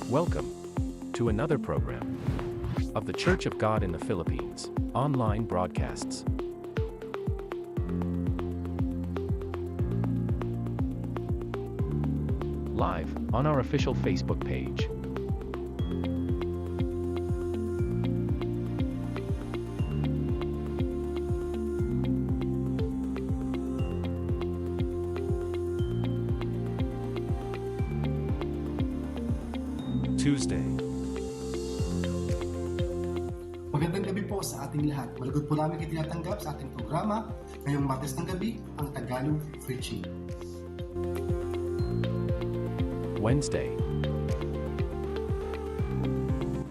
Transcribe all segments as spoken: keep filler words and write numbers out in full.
Welcome to another program of The Church of God in the Philippines online broadcasts. Live on our official Facebook page. Tuesday. Magandang gabi po sa ating lahat. Malugod po namin kayo tinatanggap sa ating programa ngayong Martes ng gabi, ang Tagalog Preaching. Wednesday.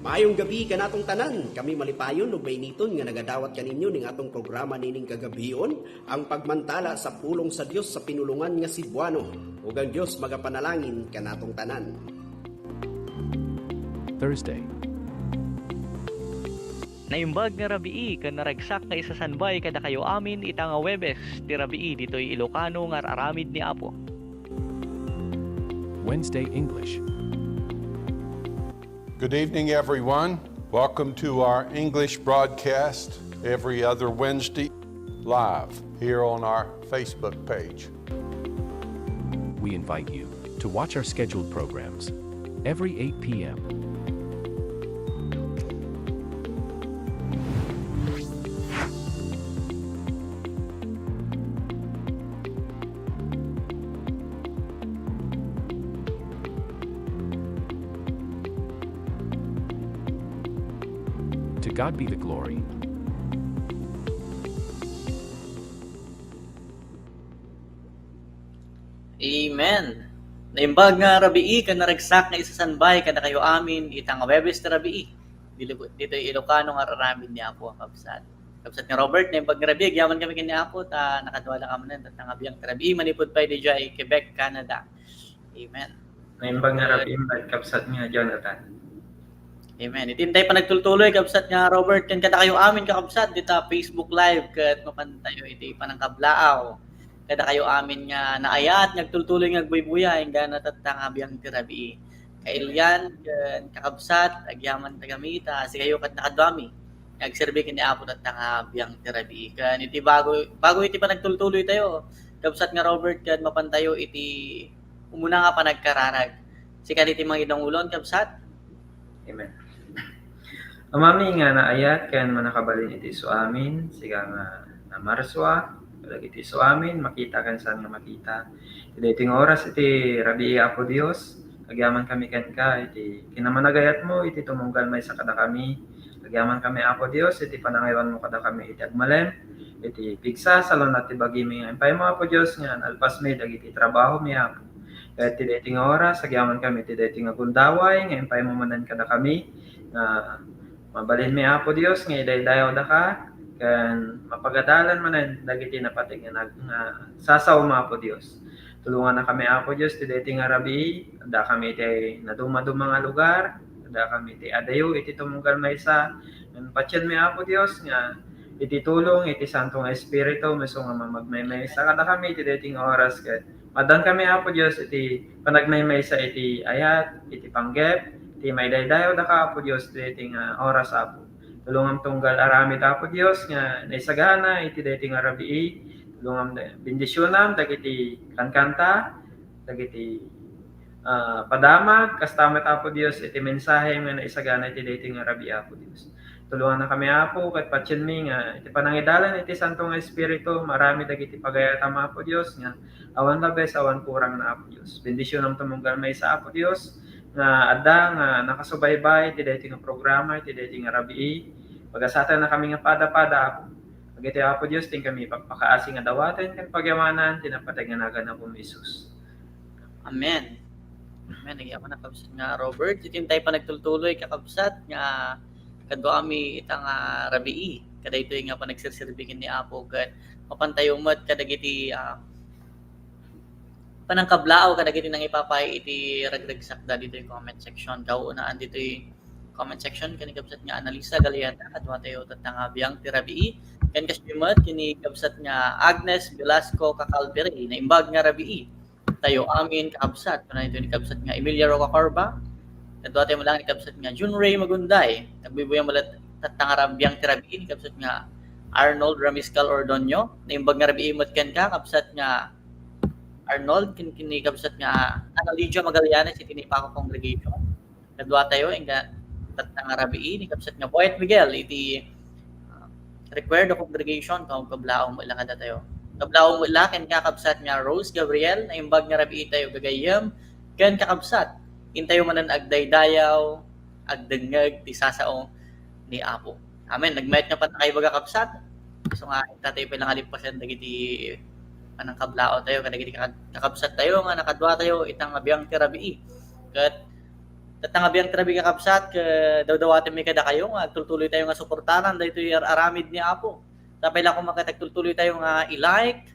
Maayong gabi kanatong tanan. Kami malipayon ug mainiton nga nagadawat kaninyo ning atong programa nining kagabion, ang pagmantala sa pulong sa Dios sa pinulongan nga Cebuano. Ug ang Dios magapanalangin kanatong tanan. Thursday. Naimbag nga rabii ken naragsak nga isasanbay kadakayo amin ita nga Huwebes ti rabii ditoy Ilocano nga ar-aramid ni Apo. Wednesday English. Good evening, everyone. Welcome to our English broadcast every other Wednesday, live here on our Facebook page. We invite you to watch our scheduled programs every eight p.m. To God be the glory. Amen. Naimbag nga rabii ken naragsak nga isasanbay kadakayo amin ita nga Huwebes ti rabii. Dili-, ditoy Ilocano nga ar-aramid ni Apo, kabsat. Kabsat nga Robert, naimbag nga rabii, agyaman kami ken ni Apo, ta nakaduada ka manen, ta nga biang ti rabii, manipud pay didiay Quebec, Canada. Amen. Naimbag nga rabii, kabsat nga Jonathan. Amen. Iti intay panagtultuloy, kabsat nga Robert, ken kadakayo amin, kakabsat, dita Facebook Live, ket mapantayo iti panangkablaaw. Kadakayo amin nga naayat, nga agtultuloy nga agbuybuya, inggana tatta nga biang ti rabii. Ka Elian, ken kakabsat, agyaman ta kami, ta sikayo ket nakaduami. Nga agserbi ken ni Apo tatta nga biang ti rabii. Ken iti bago, bago iti panagtultuloy tayo, kabsat nga Robert, ken mapantayo iti umuna nga panagkararag. Sika iti mangidungulon, kabsat? Amen. Amami nga naayat ken mannakabalin iti isuamin, sika nga namarsua, kadagiti isuamin, makita ken saan nga makita. Iti daytoy nga oras iti rabii, Apo Dios, agyaman kami kenka iti kinamanagayatmo iti tumunggal maysa kadakami. Agyaman kami, Apo Dios, iti panangaywanmo kadakami iti agmalem, iti pigsa, salunat ti bagimi nga impaymo, Apo Dios, nga nalpasmi dagiti trabahomi, Apo. Ket iti daytoy nga oras, agyaman kami iti daytoy nga gundaway nga impaymo manen kadakami, nga mabalinmi, Apo Dios, nga idaydayawdaka, ken mapagadalan manen dagiti napateg nga nag-, nga sasaom, Apo Dios. Tulongannakami, Apo Dios, ti daytoy nga rabii, addakami iti nadumaduma nga lugar, addakami iti adayo iti tumunggal maysa, ngem patienmi, Apo Dios, nga iti tulong iti Santo nga Espiritu, isu nga mamagmaymaysa kadakami iti daytoy nga oras, ket maaddaankami, Apo Dios, iti panagmaymaysa iti ayat, iti panggep, iti maidaydayawdaka, Apo Dios, iti daytoy nga oras, Apo. Tulongam tunggal aramid, Apo Dios, nga naisagana iti daytoy nga rabii. Tulongam, bendisionam dagiti kankanta, dagiti, ah, padamag, kasta met, Apo Dios, iti mensahe nga naisagana iti daytoy nga rabii, Apo Dios. Tulongannakami, Apo, ket patienmi nga iti panangidalan iti Santo nga Espiritu, maaramid dagiti pagayatam, Apo Dios, nga awan labes, awan kurangna, Apo Dios. Bendisionam tumunggal maysa, Apo Dios, nga adda nga nakasubaybay iti daytoy nga programa, iti daytoy nga rabii. Pagasatennakami nga pada-pada, Apo. Dagiti, Apo Dios, ti inkami ipakpakaasi nga dawaten ken pagyamanan ti napateg nga naganna, Apo Jesus. Amen. Amen. Agyaman a kabsat nga Robert, iti intay panagtultuloy, kakabsat, nga kaduami ita nga rabii. Kadaytoy nga panagserserbi ken ni Apo, ket mapantayo met kadagiti, ah, panangkablaaw kadagiti nangipapay iti ragragsakda ditoy comment section. Kaunaan ditoy comment section, ken ni kabsat nga Analisa Galeana, kaduatayo tatta nga biang ti rabii. Ken kasdi met, ken ni kabsat nga Agnes Velasco Cacalpere, naimbag nga rabii. Tayo amin, kakabsat, kuna ito ni kabsat nga Emilia Rocacorba, Kadua tayo met laeng ni kabsat nga Jun Ray Magunday. Nagbuybuya met laeng tatta nga rabii ti rabii ni kabsat nga Arnold Ramiscal Ordonio. Naimbag nga rabii met kenka, kabsat nga Arnold, ken, ken ni kabsat nga Ana Lydia Magallanes iti Naipaco Congregation. Kadua tayo, inka tatta nga rabii ni kabsat nga Poet Miguel iti, ah, Recuerdo Congregation, ken kablaaw met la kadatayo. Kablaaw met la ken kakabsat nga Rose Gabriel, naimbag nga rabii tayo gagayyem, ken kakabsat, intayo manen agdaydayaw, agdengngeg ti sasao ni Apo. Amen. Nagmayat nga pannakaibaga, kabsat. So nga, inta tayo pay la nga lipasen dagiti panangkablaaw tayo, kadagiti kaka-, kakabsat tayo, nga nakadua tayo, ita nga biang ti rabii. Ket, tatta nga biang ti rabii, kakabsat, ket dawdawatenmi kadakayo nga agtultuloy tayo nga suportaran daytoy ar-aramid ni Apo. Sapay la koma ket agtultuloy tayo nga i-like,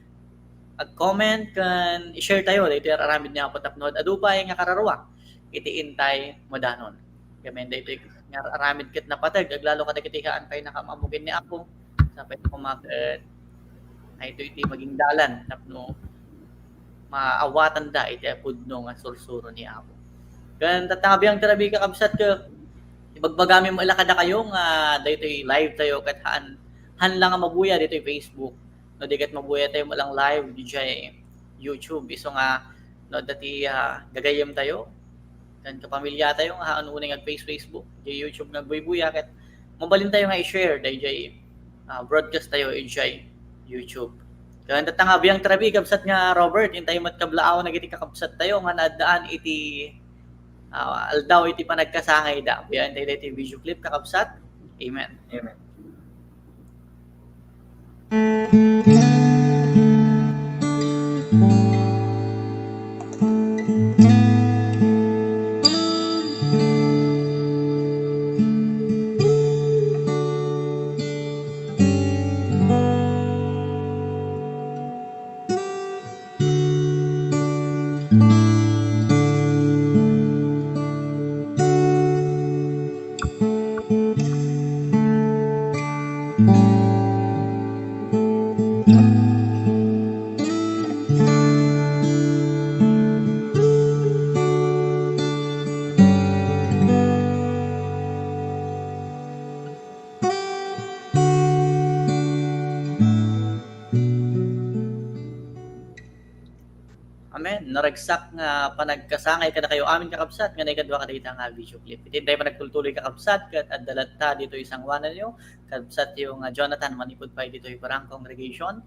ag-comment, ken i-share tayo daytoy ar-aramid ni Apo tapno ad-adu pay nga kararua iti intay madanon. Gamin daytoy nga ar-aramid ket napateg, aglalo kadagiti haan pay nga am-ammo ken ni Apo. Sapay la koma ket daytoy iti maging dalan tapno maawatanda iti pudno nga sursuro ni Apo. Ken tatta nga biang ti rabii, kakabsat, ket ibagbagami met la kadakayo nga daytoy live tayo ket haan, haan la nga mabuya ditoy Facebook. No di ket mabuya tayo met la live diay YouTube. Isu nga, no, adda ti, ah, gagayyem tayo, ken kapamilya tayo nga haan unay nga ag-face-, Facebook, diay YouTube nga agbuybuya, ket mabalin tayo nga i-share daydiay, ah, broadcast tayo idiay YouTube. Ken tatta nga biang ti rabii, kabsat nga Robert, intayo met kablaaw dagiti kakabsat tayo nga naaddaan iti, ah, aldaw iti panagkasangayda. Buyaen tayo daytoy video clip, kakabsat. Amen. Amen. Amen. Naragsak nga panagkasangay kadakayo amin, kakabsat, nga naikadua kadagita nga video clip. Iti intay panagtultuloy, kakabsat, ket adda latta ditoy sangoananyo, kabsatyo nga Jonathan, manipud pay ditoy Barang Congregation,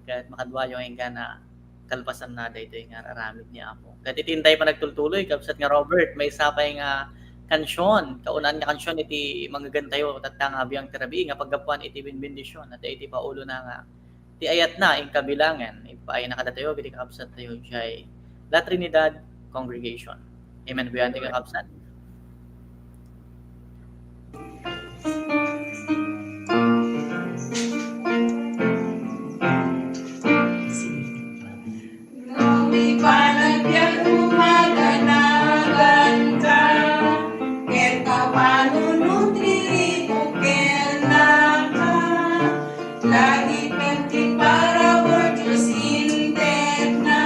ket makaduayo nga inggana kalpasanna daytoy nga ar-aramid ni Apo. Ket iti intay panagtultuloy, kabsat nga Robert, maysa pay nga kansion, kaunaan nga kansion iti mangngegentayo tatta nga biang ti rabii nga paggapuan iti benbendisyon, adda iti paulona nga ti ayatna inka bilangen, ipaayna kadatayo iti kakabsattayo diay La Trinidad Congregation. Amen. Buyaen ti kakabsat. No ipanagbiag mo, maganaganka, ket apanon ti riko kenka. Lagi penti para workers intetna,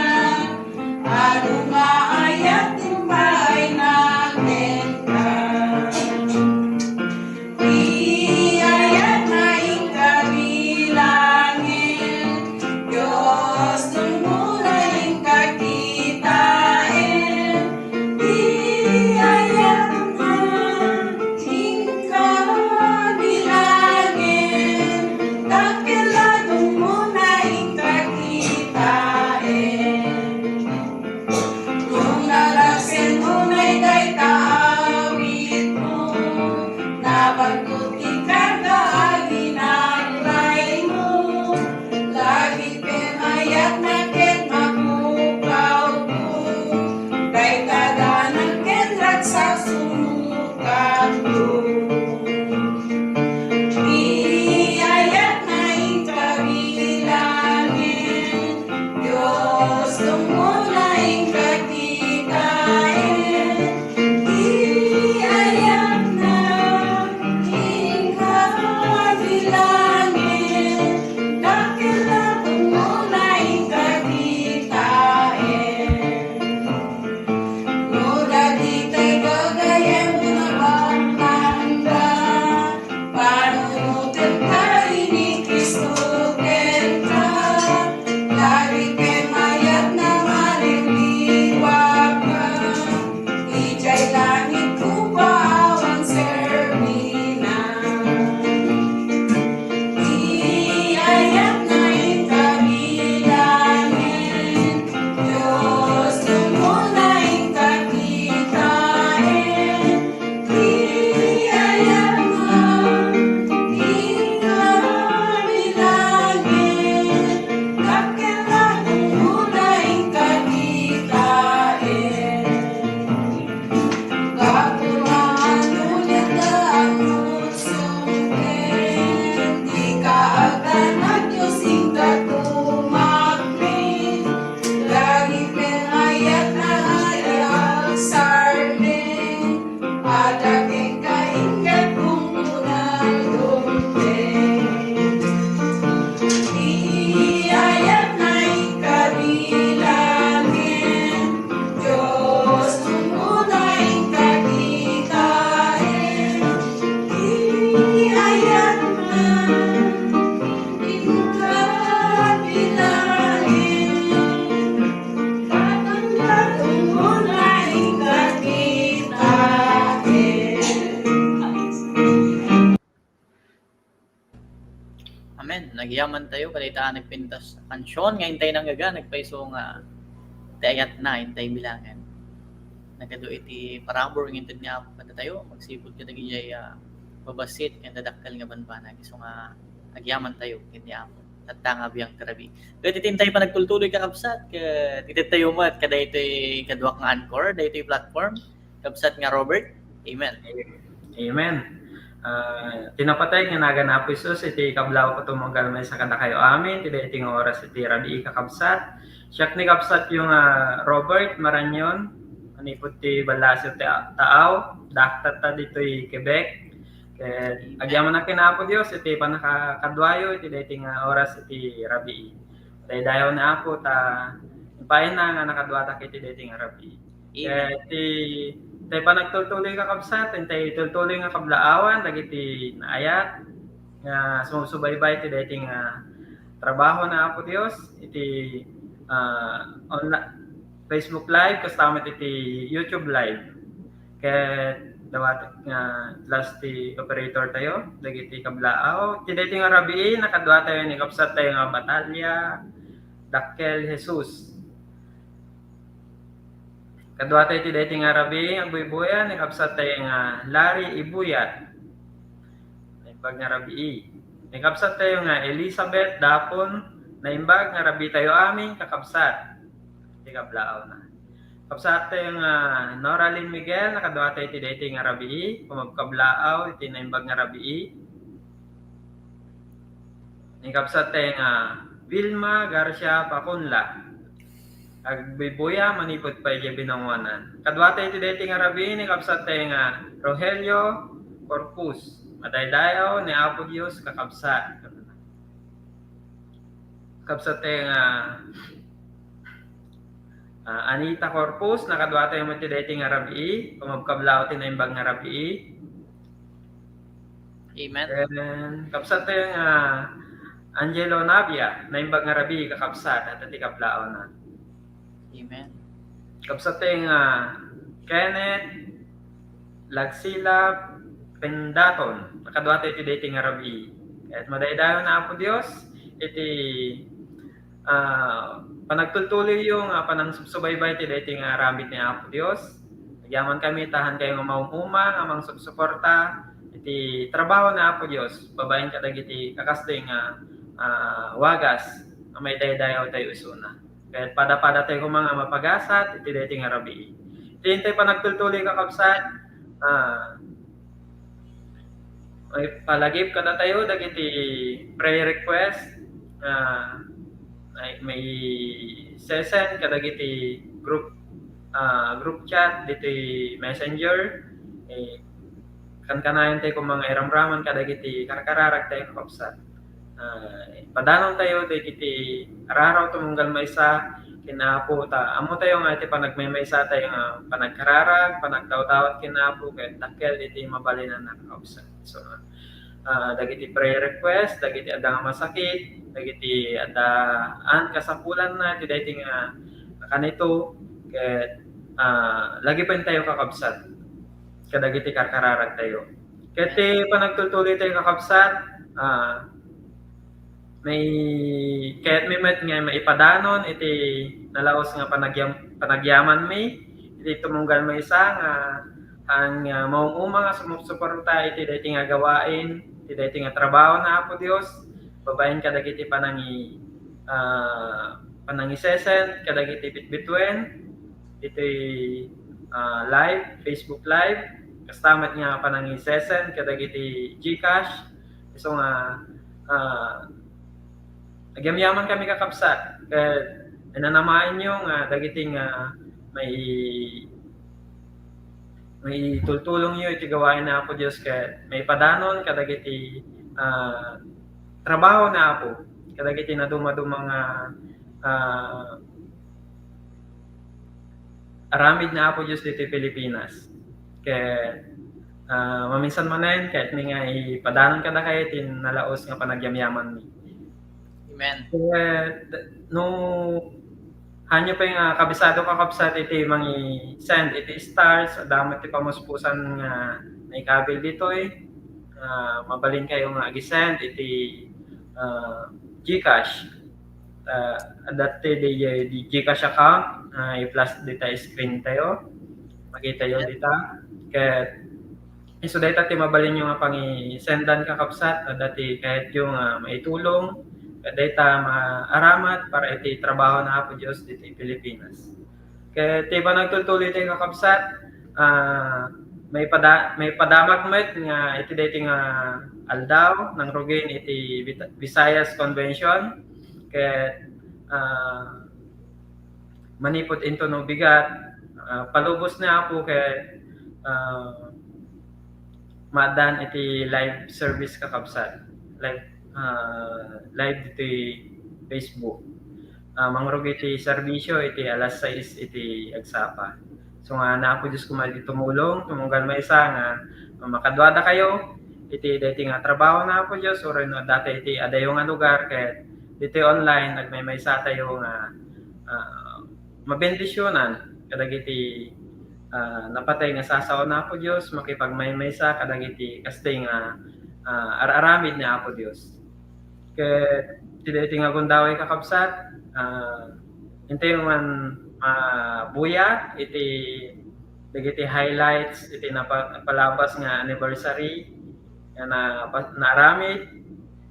adu nga ayat ti paayna kenka. Agyamantayo kadayta a nagpintas a kansion nga intay nanggaga, nagpayso nga ti ayatna intay bilangen. Nagadu iti parabur nga inted ni Apo kadatayo, magsipud kadagiti, ah, babassit ken dadakkel nga banbanag. Isu nga agyamantayo ken ni Apo. Tatta nga biang ti rabii. Ket iti intay panagtultuloy, kakabsat, ket itedtayo met kadaytoy kaduak nga anchor, daytoy platform, kabsat nga Robert. Amen. Amen. Ah, ti napateg nga nagan Apo Jesus iti kablaaw ket tumunggal maysa kadakayo amin, ti daytoy nga oras iti rabii, kakabsat. Siak ni kabsatyo nga Robert Marañon, manipud ti Ballasiw ti Taaw, daktatta ditoy Quebec. Ket agyamanak ken Apo Dios iti pannakakaduayo iti daytoy nga oras iti rabii. Daydayaw ni Apo ta impaayna nga nakaduatak iti daytoy nga rabii. Amen. Ket ti, ti panagtultuloy, kakabsat, intay itultuloy nga kablaawan dagiti naayat nga sumsubaybay ti daytoy nga trabaho ni Apo Dios iti, ah, onla-, Facebook Live, kasta met iti YouTube Live. Ket dawatek nga last ti operatortayo dagiti kablaaw. Ti daytoy nga rabii, nakaduatayo ni kabsattayo nga Batalia Dakkel Jesus. Kaduatayo ti daytoy nga rabii, agbuybuya, ni kabsattayo nga Larry Ibuyat. Naimbag nga rabii. Ni kabsattayo nga Elizabeth Dapon, naimbag nga rabiitayo amin, kakabsat. Ti kablaawna. Kabsattayo nga Noralyn Miguel, nakaduatayo ti daytoy nga rabii, kumabkablaaw iti naimbag nga rabii. Ni kabsattayo nga Vilma Garcia Pacunla. Agbuybuya manipud pay idiay binanguanan. Kaduatayo ti daytoy nga rabii, ni kabsattayo nga Rogelio Corpus. Madaydayaw ni Apo Dios, kakabsat. Kabsattayo nga, ah, Anita Corpus, nakaduatayo met ti daytoy nga rabii, kumabkablaaw ti naimbag nga rabii. Amen. Then, kabsattayo nga Angelo Navia, naimbag nga rabii, kakabsat, adda ti kablaawna. Amen. Kabsattayo nga Kenneth Lagsilap Pendaton, nakaduatayo ti daytoy nga rabii. Ket madaydayaw ni Apo Dios iti, ah, panagtultuloyyo nga panangsubsubaybay ti daytoy nga aramid ni Apo Dios. Agyamankami ta haankayo nga maum-uma nga mangsubsuporta iti trabaho ni Apo Dios babaen kadagiti kakastoy nga, ah, wagas nga maidaydayawtayo isuna. Ket pada-padatayo koma nga mapagasat iti daytoy nga rabii. Iti intay panagtultuloy, kakabsat, ah, maipalagip kadatayo dagiti prayer request, ah, may, maisesend kadagiti group, ah, group chat ditoy Messenger. Eh, kankanayontayo koma nga iramraman kadagiti karkararagtayo, kakabsat. Ah, ipadanontayo dagiti araraw tumunggal maysa ken Apo, ta ammotayo nga iti panagmaymaysatayo nga panagkararag, panagdawdawat ken Apo, ket dakkel iti mabalinanna, kakabsat. So, ah, dagiti prayer request, dagiti adda nga masakit, dagiti addaan kasapulanna iti daytoy nga kanito, ket, ah, lagipentayo, kakabsat, kadagiti karkararagtayo. Ket ti panagtultuloytayo, kakabsat, ah, may, kayatmi met nga maipadanon iti nalaus nga panagyam-, panagyamanmi, iti tumunggal maysa nga, haan nga maum-uma nga sumupsuporta iti daytoy nga gawain, iti daytoy nga trabaho ni Apo Dios, babaen kadagiti panangi-, ah, panangisesend kadagiti bitbituen, iti, ah, live, Facebook Live, kasta met nga panangisesend kadagiti GCash. Isu nga, ah, agyamyamankami, kakabsat, ket inanamaenyo nga dagiti nga mai-, maitultulongyo iti gawain ni Apo Dios ket maipadanon kadagiti, ah, trabaho ni Apo, kadagiti nadumaduma nga, ah, aramid ni Apo Dios ditoy Pilipinas. Ket, ah, maminsan manen, kayatmi nga ipadanon kadakayo ti nalaus nga panagyamyamanmi. Amen. Ket, no, hanyo pay nga kabisado, kakabsat, iti mangi-send iti stars, adda met ti pamuspusan nga naikabil ditoy, ah, mabalinkayo nga agi-send iti ah, GCash. Ah, adda ti, di, di GCash account, ah, i-flash dita screen tayo. Makita yo dita. Ket isu dayta ti mabalinyo nga pangisendan, kakabsat, adda ti kayatyo nga maitulong, ket dayta maaramat para iti trabaho na Apo Dios ditoy Pilipinas. Ket ti panagtultuloy tayo, kakabsat, ah, maipada-, maipadamag met nga iti daytoy nga aldaw, nangrugin iti Vita-, Visayas Convention, ket, ah, manipud intono bigat, ah, palubos ni Apo ket, ah, maaddaan iti live service, kakabsat. Live, ah, live ditoy Facebook. Ah, mangrugi ti serbisio iti alas sais iti agsapa. So nga, ni Apo Dios koma iti tumulong, tumunggal maysa nga makaduadakayo iti daytoy nga trabaho ni Apo Dios, uray no adda iti adayo nga lugar, ket ditoy online, agmaymaysa tayo nga, ah, mabendisionan kadagiti, ah, napatay nga sasao ni Apo Dios, makipagmaymaysa kadagiti kasta nga, ah, ar-aramid ni Apo Dios. Ket iti daytoy nga gundaway, kakabsat, ah, intay man mabuya iti dagiti highlights iti napa-, napalabas nga anniversary nga na-, naaramid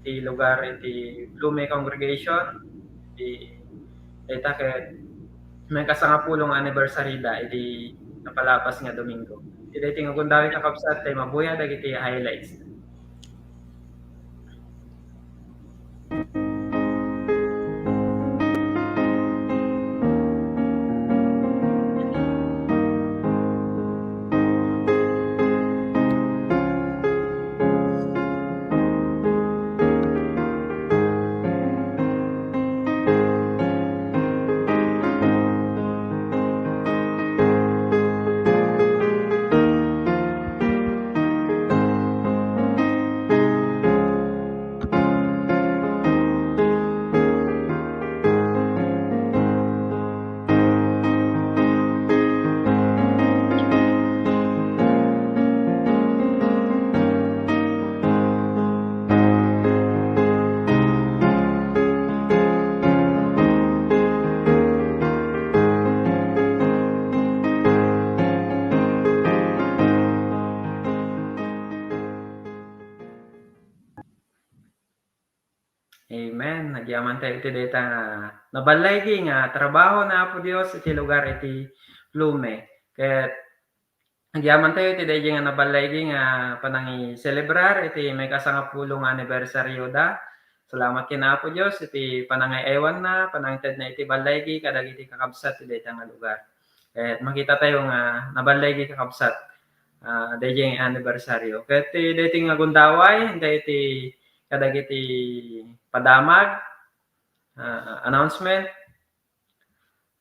ti lugar iti Blume Congregation, ti dayta ket maikasangapulo nga anniversary da iti napalabas nga Domingo. Iti daytoy nga gundaway, kakabsat, tay mabuya dagiti highlights. Amen. Nagyaman tayo iti dayta nga naballaygi nga trabaho ni Apo Dios iti lugar iti Blume. Ket nagyaman tayo iti daydi nga naballaygi nga panangiselebrar iti maikasangapulo nga anibersaryo da. Salamat ken Apo Dios iti panangay-aywanna, panangtedna iti ballaygi kadagiti kakabsat iti dayta nga lugar. Ket makita tayo nga naballaygi, kakabsat, ah, daydi nga anibersaryo. Ket ti daydi nga gundaway, daydi kadagiti padamag, ah, announcement.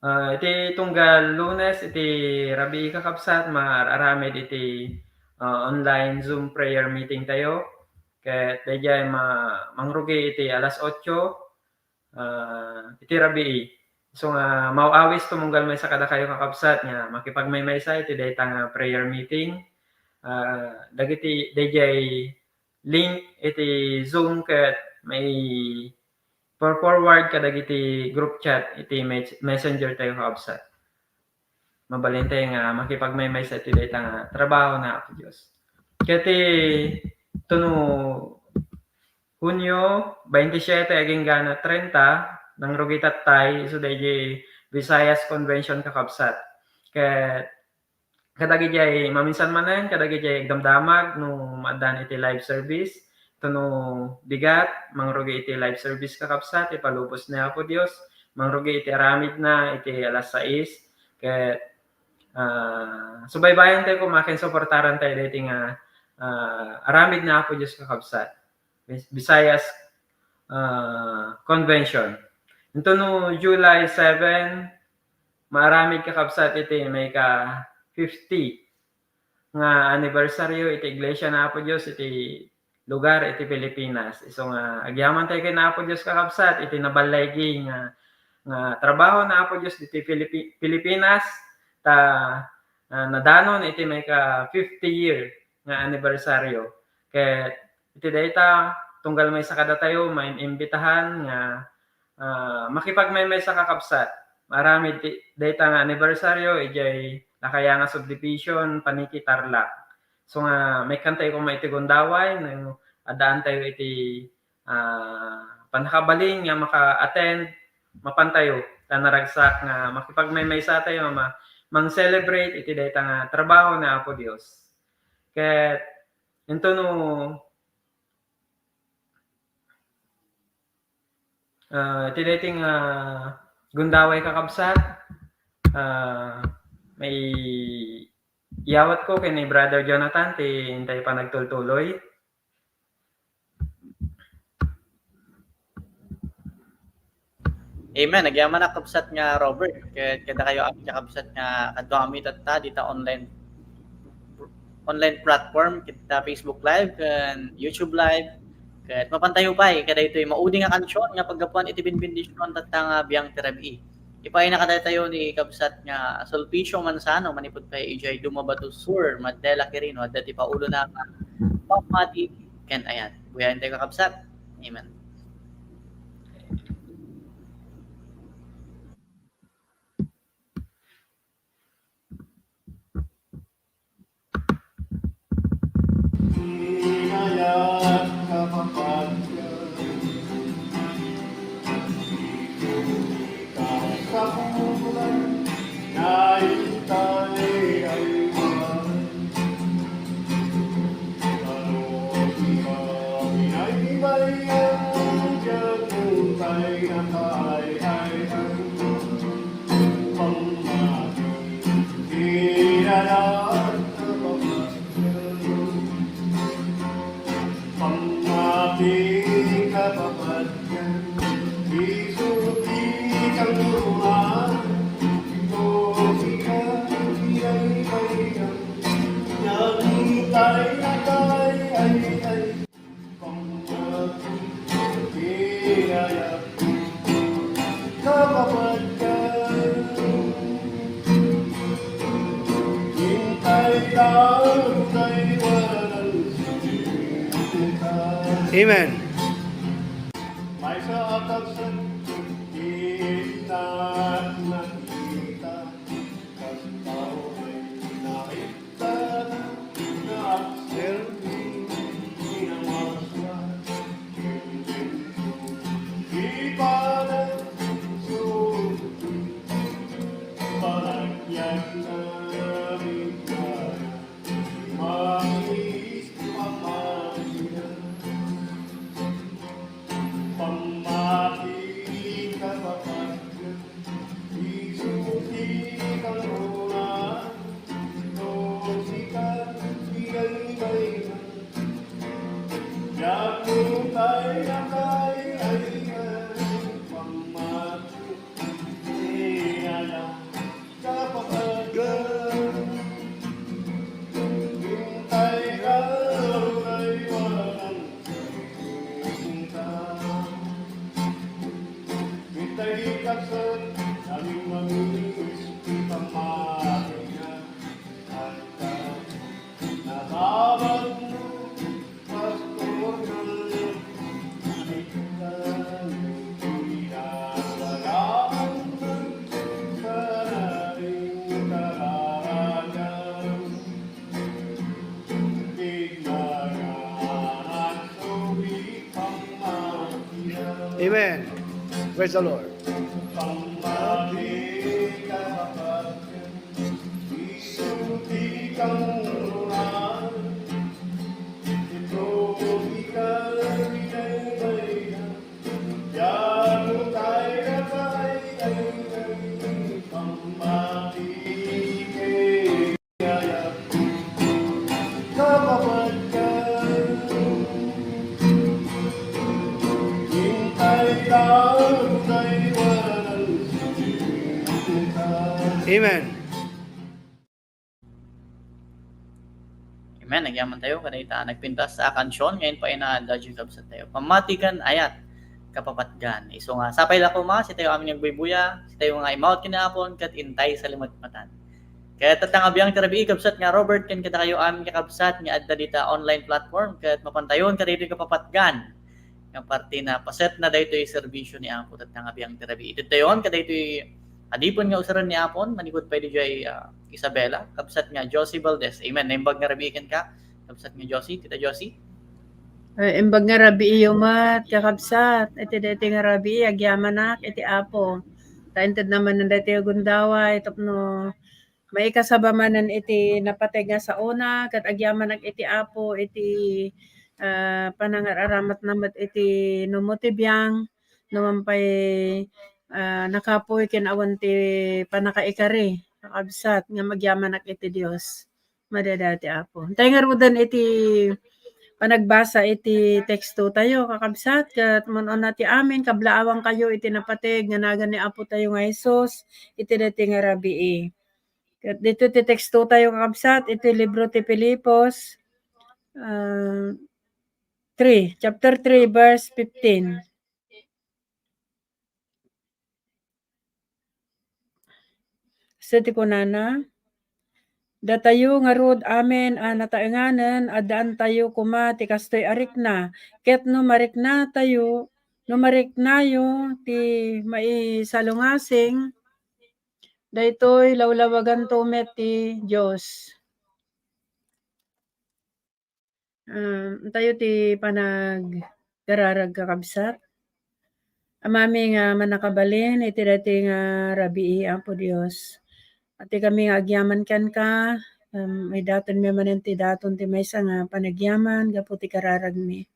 Ah, iti tunggal Lunes iti rabii, kakabsat, maaramid iti, ah, online Zoom prayer meeting tayo. Ket daydiay ma-, mangrugi iti alas otso, ah, iti rabii. So nga, maaw-awis tumunggal maysa kadakayo, kakabsat, nga makipagmaymaysa iti dayta nga prayer meeting. Ah, dagiti, daydiay link iti Zoom ket mai-, for-, forward kadagiti group chat iti mes-, messenger tayo, kakabsat. Mabalin tayo nga makipagmaymaysa iti dayta nga trabaho na Apo Dios. Ket ti tuno Hunio baintisiete agingga trenta, nangrugi tattay isu daydi Visayas Convention, kakabsat. Ket kadagiti maminsan manen, kadagiti agdamdamag no maaddaan iti live service, tuno bigat, mangrugi iti live service, kakabsat, ipalubos ni Apo Dios, mangrugi iti aramidna iti alas sais, ket, ah, subaybayan tayo koma ken suportaran tayo daydi nga, ah, aramid ni Apo Dios, kakabsat. Bis-, Visayas, ah, Convention. Intono July seven, maaramid, kakabsat, iti maika fifty nga anibersaryo iti Iglesia na Apo Dios iti lugar iti Pilipinas. Isu nga agyaman tayo ken Apo Dios, kakabsat, iti naballaygi nga, nga trabaho na Apo Dios iti Pilipi-, Pilipinas, ta, ah, nadanon iti maika fifty year nga anibersaryo. Ket iti dayta, tunggal maysa kadatayo, maimbitahan nga, ah, makipagmaymaysa, kakabsat. Maaramid ti, dayta nga anibersaryo, idiay Lakayanga Subdivision, Paniqui, Tarlac. So nga, maikkantayo koma iti gundaway, no addaantayo iti, ah, pannakabalin nga maka-attend, mapantayo, ta naragsak nga makipagmaymaysatayo nga ma-, mang-celebrate iti dayta nga trabaho ni Apo Dios. Ket, intono, ah, iti daytoy nga gundaway, kakabsat, ah, maiyawatko ken ni Brother Jonathan ti intay panagtultuloy. Amen. Agyamanak, kabsat nga Robert. Ket kadakayo amin, kakabsat, nga kaduami tatta dita online, online platform, kita Facebook Live ken YouTube Live. Ket mapantayo pay kadaytoy maudi nga kansion nga paggapuan iti benbendision tatta nga biang ti rabii. Ipaayna kadatayo ni kabsat nga Sulpicio Manzano, manipud pay idiay Duma Bato Sur, Mandela, Quirino. Adda ti paulona nga pammati ken ayat. Buyaentayo, kakabsat. Amen. Amen. Amen. Praise the Lord. Amen. Amen. Nagyamantayo kadayta nagpintas a kansion nga inpaayna daydiay kabsattayo. Pammati ken ayat, kapapatgan. Isu nga sapay la koma, sitayo amin nga agbuybuya, sitayo nga immawat ken ni Apo, ket intay salimetan. Ket tatta nga biang ti rabii, kabsat nga Robert, ken kadakayo amin nga kabsat nga adda dita online platform, ket mapantayon kadaytoy kapapatgan. nga parte na paset na daytoy serbisyo ni Apo tatta nga biang ti rabii. Iti dayon, kadaytoy adipen nga usaren ni Apo, manipud pay diay, ah, Isabela, kabsat nga Josie Valdez. Amen. Naimbag nga rabii kenka, kabsat nga Josie, Tita Josie. Ay, imbag nga rabii met, kakabsat. Iti daytoy nga rabii, agyamanak iti Apo. Ta inted na manen daytoy gundaway, tapno maikasaba manen iti napateg nga saona, ket agyamanak iti Apo, iti, ah, panangar-aramatna met iti numo ti biang, no man pay, ah, nakapuy ken awan ti pannakaikari, kakabsat, ngem agyamanak iti Dios. Madada ti Apo. Tay ngaruden iti panagbasa iti tekstotayo, kakabsat, ket man-una ti amin, kablaawankayo iti napateg nga nagan ni Apotayo nga Jesus, iti daytoy nga rabii. Ket dito ti tekstotayo, kakabsat, iti libro ti Filipos, ah, three, chapter three, verse fifteen. Sa ti kunana, datayo ngarud amin a nataenganen, addaantayo koma ti kastoy a rikna. Ket no mariknatayo, no mariknayo ti maisalungasing, daytoy lawlawaganto met ti Dios. Ah, intayo ti panagkararag, kakabsat. Amami nga mannakabalin iti daytoy nga rabii, Apo Dios. Iti kami nga agyaman kenka, um, idatonmi manen ti daton ti maysa nga panagyaman gapu ti kararagmi.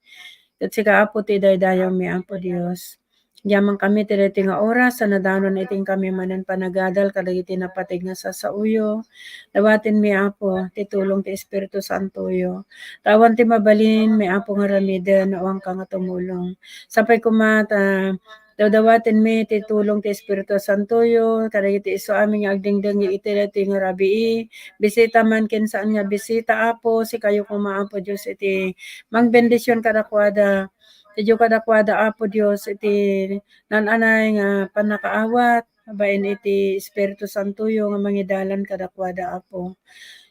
Ket sika, Apo, ti idaydayawmi, Apo Dios. Agyamankami ti daytoy nga oras a nadanon iti inkami manen panagadal kadagiti napateg nga sasaoyo. Dawatenmi, Apo, ti tulong ti Espiritu Santoyo. Ta awan ti mabalinmi, Apo, nga aramiden no awanka nga tumulong. Sapay koma ta dawdawatenmi ti tulong ti Espiritu Santoyo kadagiti isuami nga agdengdeng iti daytoy nga rabii. Bisita man ken saan nga bisita, Apo, sikayo koma, Apo Dios, iti mangbendision kadakuada. Idiyo kadakuada, Apo Dios, iti naan-anay nga pannakaawat babaen iti Espiritu Santoyo nga mangidalan kadakuada, Apo.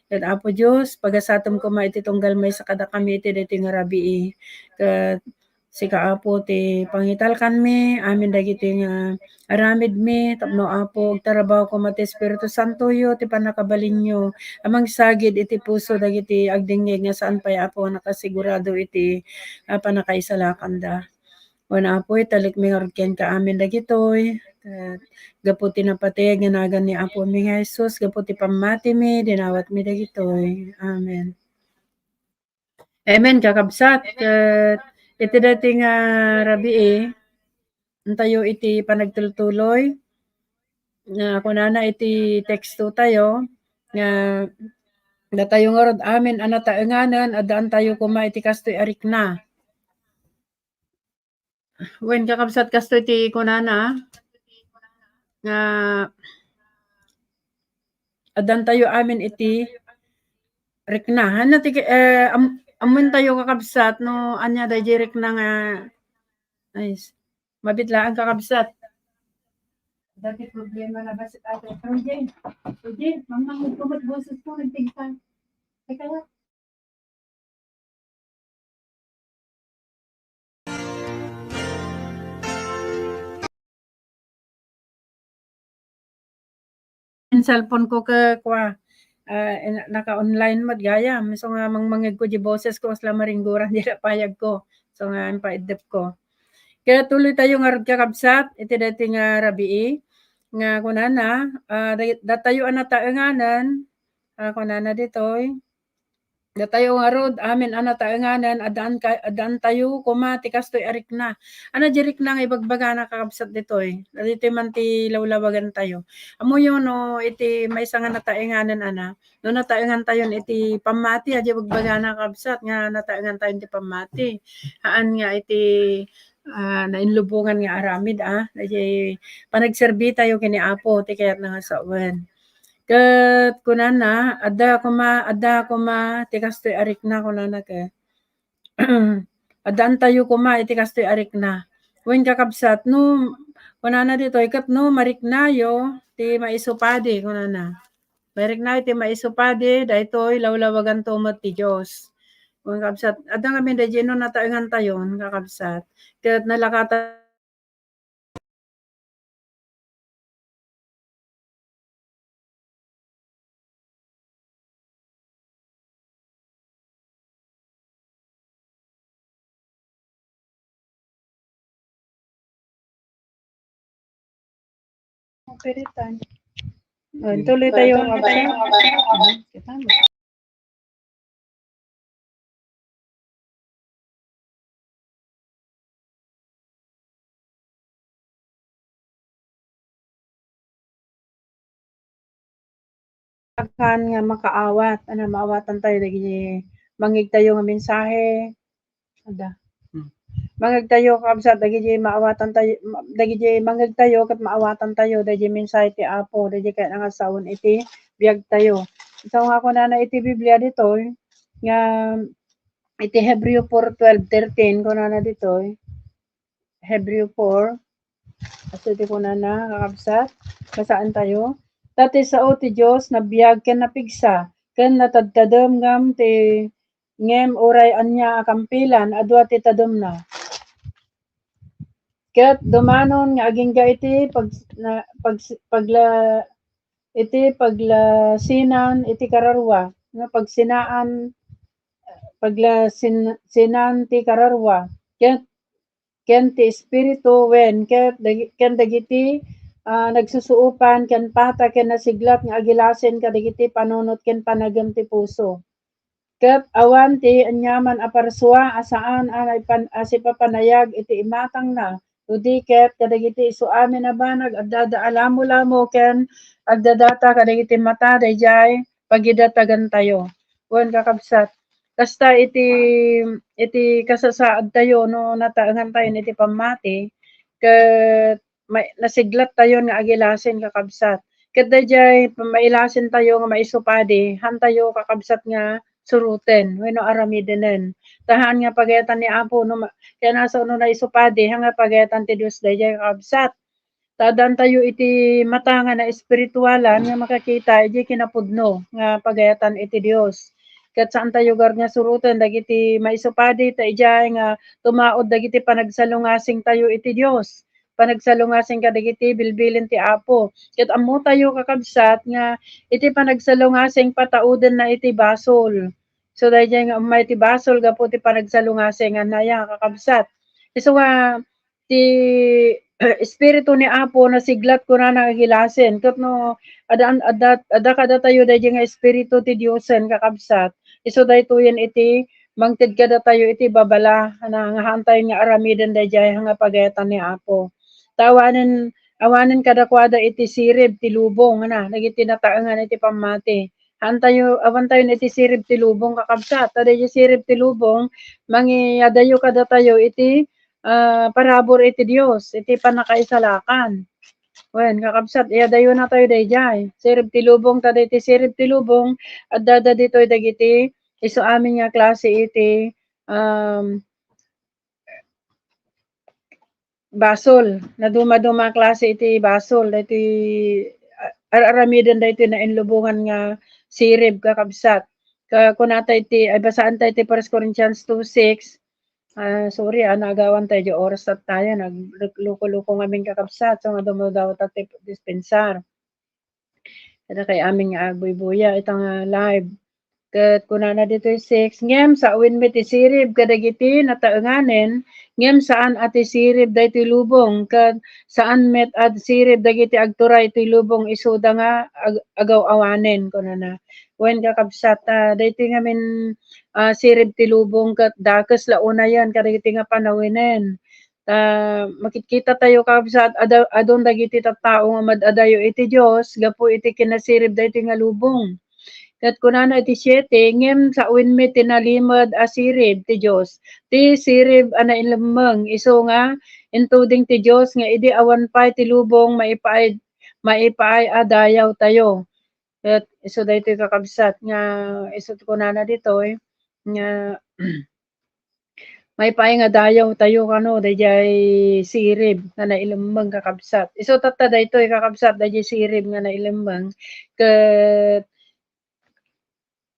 Ket, Apo Dios, pagasatem koma iti tunggal maysa kadakami iti daytoy nga rabii. Ket sika, Apo, ti pangitalkanmi amin dagiti nga aramidmi tapno, Apo, agtarabaho koma ti Espiritu Santoyo ti pannakabalinyo a mangsagid iti puso dagiti agdengngeg nga saan pay, Apo, a nakasigurado iti, ah, pannakaisalakanda. Wen, Apo, italekmi ngarud kenka amin dagitoy. Ket gapu ti napateg nga nagan ni Apomi nga Jesus, gapu ti pammatimi, dinawatmi dagitoy. Amen. Amen, kakabsat. Ket iti daytoy nga rabii, intayo iti panagtultuloy. Nga kunana iti tekstotayo nga datayo ngarud amin a nataenganen, addaantayo koma iti kastoy a rikna. Wen, kakabsat, kastoy ti kunana nga addantayo amin iti rikna. Ania ti, eh, am-, ammoentayo, kakabsat, no ania daydiay rikna nga, ay, s-, mabitlaan, kakabsat. Dati problema na ba si Ate Roger? Roger, mamang, nagkumot boses ko, nagtigpa. Teka nga. In cellphone ko ke, kua, ah, in-, naka-online met gayam. So nga, mangmangegko di boses ko, kasla maringguran di payag ko. So nga, impaiddep ko. Kaya tuloy tayo nga rod, kakabsat, iti daytoy nga rabii, nga kunana, ah, day-, datayo a nataenganen, ah, kunana ditoy, datayo ngarud, amin a nataenganen, addaan ka-, addaantayo koma ti kastoy a rikna. Ania di rikna nga ibagbagana, kakabsat, ditoy? Ditoy man ti lawlawagantayo. Ammoyo no iti maysa nga nataenganen, ana, no nataengantayon iti pammati, adi ibagbagana, kakabsat, nga nataengantayon ti pammati. Haan nga iti, ah, nainlubongan nga aramid, ah, iti panagserbitayo ken ni Apo, ti kayatna nga sawen. Ket kunana, adda koma, adda koma ti kastoy a rikna, kunana ket. Addaantayo koma iti kastoy a rikna. Wen, kakabsat, no, kunana ditoy, ket no mariknayo ti maisupadi, kunana. Mariknayo ti maisupadi, daytoy lawlawaganto met ti Dios. Wen, kakabsat, adda ngamin daydiay no nataengantayon, kakabsat. Ket nalakatan Piritan. Oh, tuloy tayo, kakabsat. Kita mo. Akan nga makaawat, ano, maawatan tayo dagiti mangngegtayo nga mensahe. Adda. Hmm. Mangngegtayo, kakabsat, dagiti maawatan tayo, ma-, dagiti mangngegtayo ket maawatan tayo dagiti mensahe ti Apo, dagiti kayat nga saon iti biagtayo. So, nga kunana iti Biblia ditoy, nga iti Hebreo four twelve thirteen, kunana ditoy, Hebreo four, aso iti kunana, kakabsat, basaan tayo. Ta ti sao ti Dios nabiag ken napigsa, ken natadtadem ngem ti, ngem uray ania a kampilan a dua ti tademna. Ket dumanon nga agingga iti pag-, na-, pag-, pagla-, iti paglasinan iti kararua, no, pagsinaan, paglasin-, sinan ti kararua, ket, ken ti Espiritu, wen, ket dagi-, ken dagiti, ah, nagsusuopan ken pata ken nasiglat nga agilasin kadagiti panunot ken panagem ti puso. Ket awan ti aniaman a parsua a saan a naipan-, a sipapanayag iti imatangna, no di ket kadagiti isu amin a banag, addada a lamolamo ken agdadata kadagiti mata daydiay pagidatagantayo. Wen, kakabsat, kasta iti, iti kasasaadtayo no nataengantayon iti pammati, ket may, nasiglattayon nga agilasin, kakabsat. Ket daydiay mailasintayo nga maisupadi, hantayo, kakabsat, nga suroten wenno aramidenen. Ta haan nga pagayatan ni Apo no ma-, ken nasa no naisupadi, haan nga pagayatan ti Dios daydiay, kakabsat. Ta addantayo iti mata nga naespiritualan nga makakita iti kinapudno nga pagayatan iti Dios. Ket saantayo gar nga suroten dagiti maisupadi, ta idiay nga tumaud dagiti panagsalungasingtayo iti Dios. Panagsalungasing kadagiti bilbilin ti Apo. Ket ammotayo, kakabsat, nga iti panagsalungasing pataudenna iti basol. So, daydiay nga umay ti basol gapu ti panagsalungasing, ania, kakabsat. Isu nga ti Espiritu ni Apo nasiglat kunana nga agilasin. Ket no adda, adda, adda kadatayo daydiay nga Espiritu ti Diosen, kakabsat, isu daytoyen iti mangted kadatayo iti babala, ana, nga haantayo nga aramiden daydiay nga pagayatan ni Apo. Ta awanen, awanen kadakuada iti sirib ti lubong, ana, dagiti nataengan iti pammati. Haantayo, awantayo iti sirib ti lubong, kakabsat. Ta daydiay sirib ti lubong, mangiadayo kadatayo iti, ah, parabur iti Dios, iti pannakaisalakan. Wen, kakabsat, iadayonatayo daydiay. Sirib ti lubong, ta daytoy sirib ti lubong, addada ditoy dagiti isu amin nga klase iti, um, basol. Nadumaduma a klase iti basol. Daytoy, a-, ar-aramiden daytoy nainlubongan nga sirib, kakabsat. Ka-, kunata iti, ay, basaanta iti First Corinthians two six. Ah, sorry, ah, naagawan tayo di oras at tayo. Nagluko-luko ngamin, kakabsat. So, nga dumadaw ta ti dispensar. Kadakay amin nga agbuybuya ita nga live. Ket kunana ditoy six, "Ngem sawenmi ti sirib kadagiti nataenganen, ngem saan a ti sirib daytoy lubong, ket saan met a sirib dagiti agturay iti lubong isuda nga ag-, agaw-awanen," kunana. Wen, kakabsat, ah, daytoy ngamin, ah, sirib ti lubong ket dakes la unayen kadagiti nga panawenen. Ta makitkitatayo, kabsat, ada-, adun dagiti tattao nga mad-adayo iti Dios gapu iti kinasirib daytoy nga lubong. Ket kunana iti siete, "Ngem sawenmi ti nalimed a sirib ti Dios, ti sirib a nailemmeng, isu nga intuding ti Dios nga idi awan pay ti lubong, maipaay, maipaay a dayawtayo." Ket isu daytoy, kakabsat, nga isu ti kunana ditoy nga maipaay nga dayawtayo kano daydiay sirib nga nailemmeng, kakabsat. Isu tatta daytoy, kakabsat, daydiay sirib nga nailemmeng ket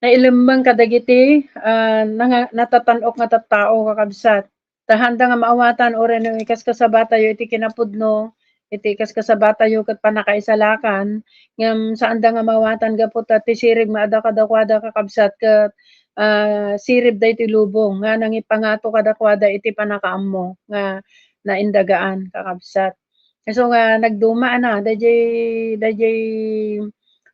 nailemmeng kadagiti, ah, nanga-, natatan-ok nga tattao, kakabsat. Ta haanda nga maawatan uray no ikaskasabatayo iti kinapudno, iti ikaskasabatayo ket pannakaisalakan, ngem saanda nga maawatan gapu ta ti sirib nga adda kadakuada, kakabsat, ket, ah, sirib daytoy lubong nga nangipangato kadakuada iti pannakaammo nga naindagaan, kakabsat. Isu nga nagduma na daydiay, daydiay,